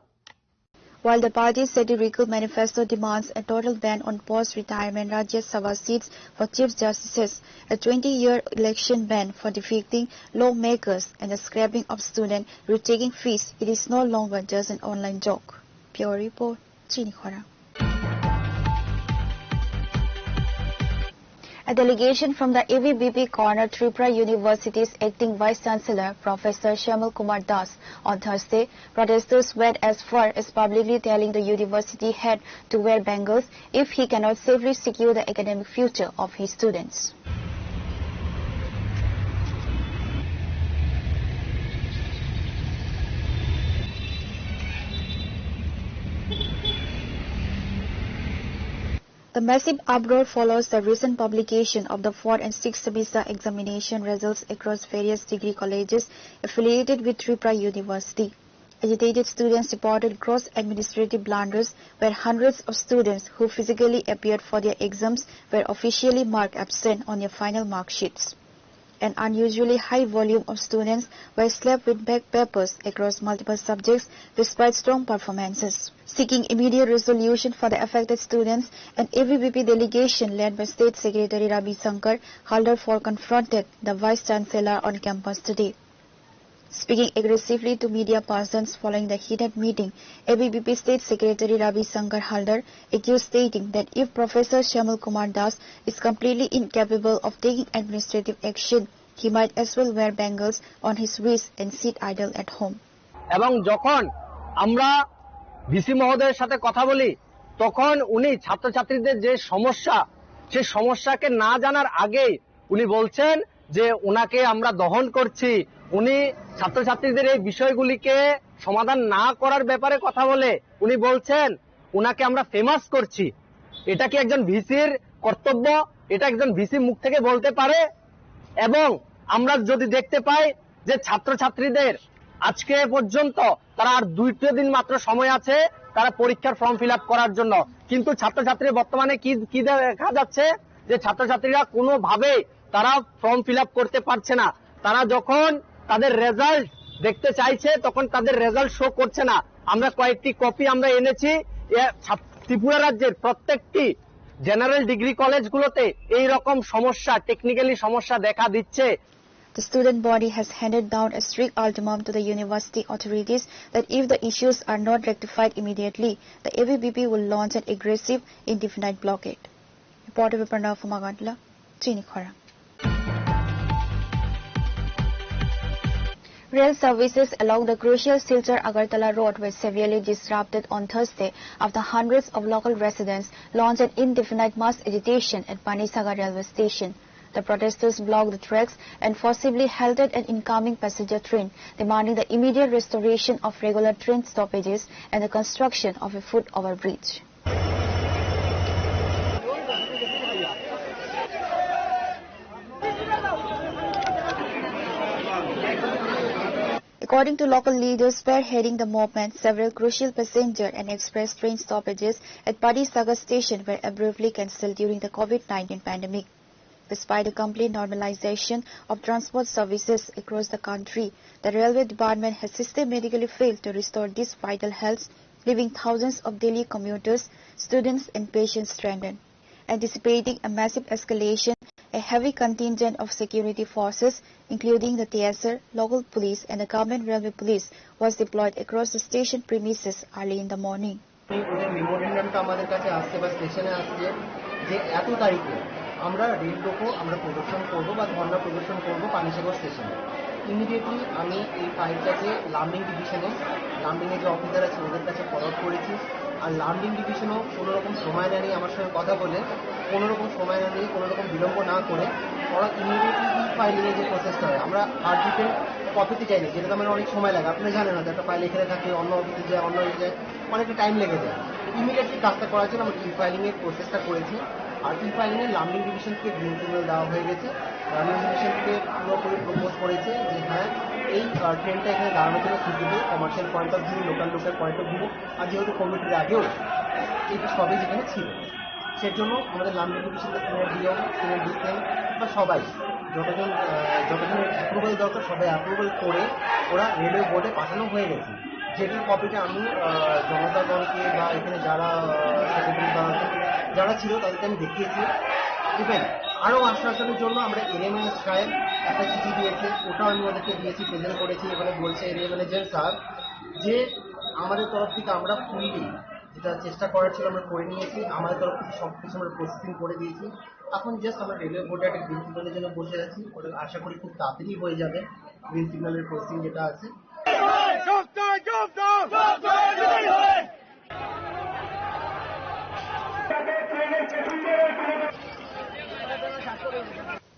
While the party's satirical manifesto demands a total ban on post-retirement Rajya Sabha seats for Chief Justices, a twenty-year election ban for defeating lawmakers, and the scrapping of student retaking fees, it is no longer just an online joke. Bureau Report, Chini Khorang. A delegation from the A V B P cornered Tripura University's acting Vice Chancellor, Professor Shyamala Kumar Das. On Thursday, protesters went as far as publicly telling the university head to wear bangles if he cannot safely secure the academic future of his students. A massive uproar follows the recent publication of the fourth and sixth semester examination results across various degree colleges affiliated with Tripura University. Agitated students reported gross administrative blunders where hundreds of students who physically appeared for their exams were officially marked absent on their final mark sheets. An unusually high volume of students were slapped with back papers across multiple subjects despite strong performances. Seeking immediate resolution for the affected students, an A B V P delegation led by State Secretary Ravi Shankar Haldar four confronted the Vice Chancellor on campus today. Speaking aggressively to media persons following the heated meeting, A B V P State Secretary Ravi Shankar Haldar accused, stating that if Professor Shyamul Kumar Das is completely incapable of taking administrative action, he might as well wear bangles on his wrist and sit idle at home. এবং যখন আমরা ভিসি মহোদয়ের সাথে কথা বলি, তখন উনি ছাত্রছাত্রীদের যে সমস্যা, সেই সমস্যাকে না জানার আগেই উনি বলছেন যে ওনাকে আমরা দহন করছি। উনি ছাত্রছাত্রীদের এই বিষয়গুলিকে সমাধান না করার ব্যাপারে কথা বলে উনি বলছেন ওনাকে আমরা ফেমাস করছি। এটা কি একজন ভিসির কর্তব্য? এটা একজন ভিসি মুখ থেকে বলতে পারে? এবং আমরা যদি দেখতে পাই যে ছাত্রছাত্রীদের আজকে পর্যন্ত তারা আর দুইটা দিন মাত্র সময় আছে তারা পরীক্ষার ফর্ম ফিল আপ করার জন্য, কিন্তু ছাত্রছাত্রী বর্তমানে কি কি দেখা যাচ্ছে যে ছাত্রছাত্রীরা কোনোভাবেই তারা ফর্ম ফিল আপ করতে পারছে না। তারা যখন তাদের রেজাল্ট দেখতে চাইছে তখন তাদের রেজাল্ট শো করছে না। আমরা কয়েকটি কপি আমরা এনেছি। এ, ছাত- ত্রিপুরা রাজ্যের প্রত্যেকটি জেনারেল ডিগ্রি কলেজগুলোতে এই রকম সমস্যা, টেকনিক্যালি সমস্যা দেখা দিচ্ছে। The student body has handed down a strict ultimatum to the university authorities that if the issues are not rectified immediately, the A B V P will launch an aggressive indefinite blockade. Reporter Viparna Fumagatla, Chini Khorang. Rail services along the crucial Silchar-Agartala road were severely disrupted on Thursday after hundreds of local residents launched an indefinite mass agitation at Panisagar railway station. The protesters blocked the tracks and forcibly halted an incoming passenger train, demanding the immediate restoration of regular train stoppages and the construction of a foot overbridge. According to local leaders spearheading the movement, several crucial passenger and express train stoppages at Panisagar station were abruptly cancelled during the COVID nineteen pandemic. Despite the complete normalization of transport services across the country, the railway department has systematically failed to restore these vital healths, leaving thousands of daily commuters, students, and patients stranded. Anticipating a massive escalation, a heavy contingent of security forces, including the T S R, local police, and the government railway police, was deployed across the station premises early in the morning. ওদের মেমোরেন্ডামটা আমাদের কাছে আসছে বা স্টেশনে আসছে যে এত তারিখে আমরা রেল রোকো, আমরা প্রদর্শন করব বা ধর্ণা প্রদর্শন করব পানিসাগর স্টেশনে। ইমিডিয়েটলি আমি এই ফাইলটাকে লামডিং ডিভিশনে, লামডিংয়ে যে অফিসার আছে ওদের কাছে ফরওয়ার্ড করেছি। আর লামডিং ডিভিশনও কোনো রকম সময় নেয়নি আমার সঙ্গে কথা বলে, কোনো রকম সময় নেয়নি, কোনো রকম বিলম্ব না করে ওরা ইমিডিয়েটলি ই ফাইলিংয়ের যে প্রসেসটা হয়, আমরা হার্ড ডিস্কের কপিতে যাইনি, যেটা তো আমার অনেক সময় লাগে। আপনি জানেন হয়তো একটা ফাইল এখানে থাকে, অন্য অফিসে যায়, অন্য অফিসে যায়, অনেকটা টাইম লেগে যায়। ইমিডিয়েটলি কাজটা করার জন্য আমরা ই ফাইলিংয়ের প্রসেসটা করেছি। আর ই ফাইলিংয়ে লামডিং ডিভিশন থেকে গ্রিন সিগন্যাল দেওয়া হয়ে গেছে। লামডিং ডিভিশন থেকে পুরোপুরি প্রপোজ করেছে যে হ্যাঁ, এই আহ, ট্রেনটা এখানে দাঁড়ানোর জন্য সুযোগ নেই, commercial point of view, local লোকের পয়েন্ট অফ ভিউ। আর যেহেতু কোভিডের আগেও এই সবই যেখানে ছিল, সেজন্য আমাদের লামডিং ডিভিশন থেকে সিনিয়র ডিও, সিনিয়র ডিসিএম বা সবাই যতজন আহ, যতজনের অ্যাপ্রুভাল দরকার সবাই অ্যাপ্রুভাল করে ওরা রেলওয়ে বোর্ডে পাঠানো হয়ে গেছে। যেটার কপিটা আমি আহ, জনতাগণকে বা এখানে যারা আহ, সেক্রেটারি বা যারা ছিল তাদেরকে আমি দেখিয়েছি। ইভেন আরও আশ্বাসনের জন্য আমরা এনএমএস সাহেব একটা চিঠি দিয়েছে, ওটাও আমি ওদেরকে দিয়েছি, প্রেজেন্ট করেছি। এখানে বলছে এরিয়া ম্যানেজার স্যার যে আমাদের তরফ থেকে আমরা ফুললি যেটা চেষ্টা করার ছিল আমরা করে নিয়েছি, আমাদের তরফ থেকে সব কিছু আমরা প্রসেসিং করে দিয়েছি। এখন জাস্ট আমরা রেলওয়ে বোর্ডে একটা গ্রিন সিগন্যালের জন্য বসে আছি, ওটা আশা করি খুব তাড়াতাড়ি হয়ে যাবে গ্রিন সিগন্যালের প্রসেসিং যেটা আছে।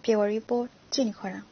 Bureau Report, Chini Khorang.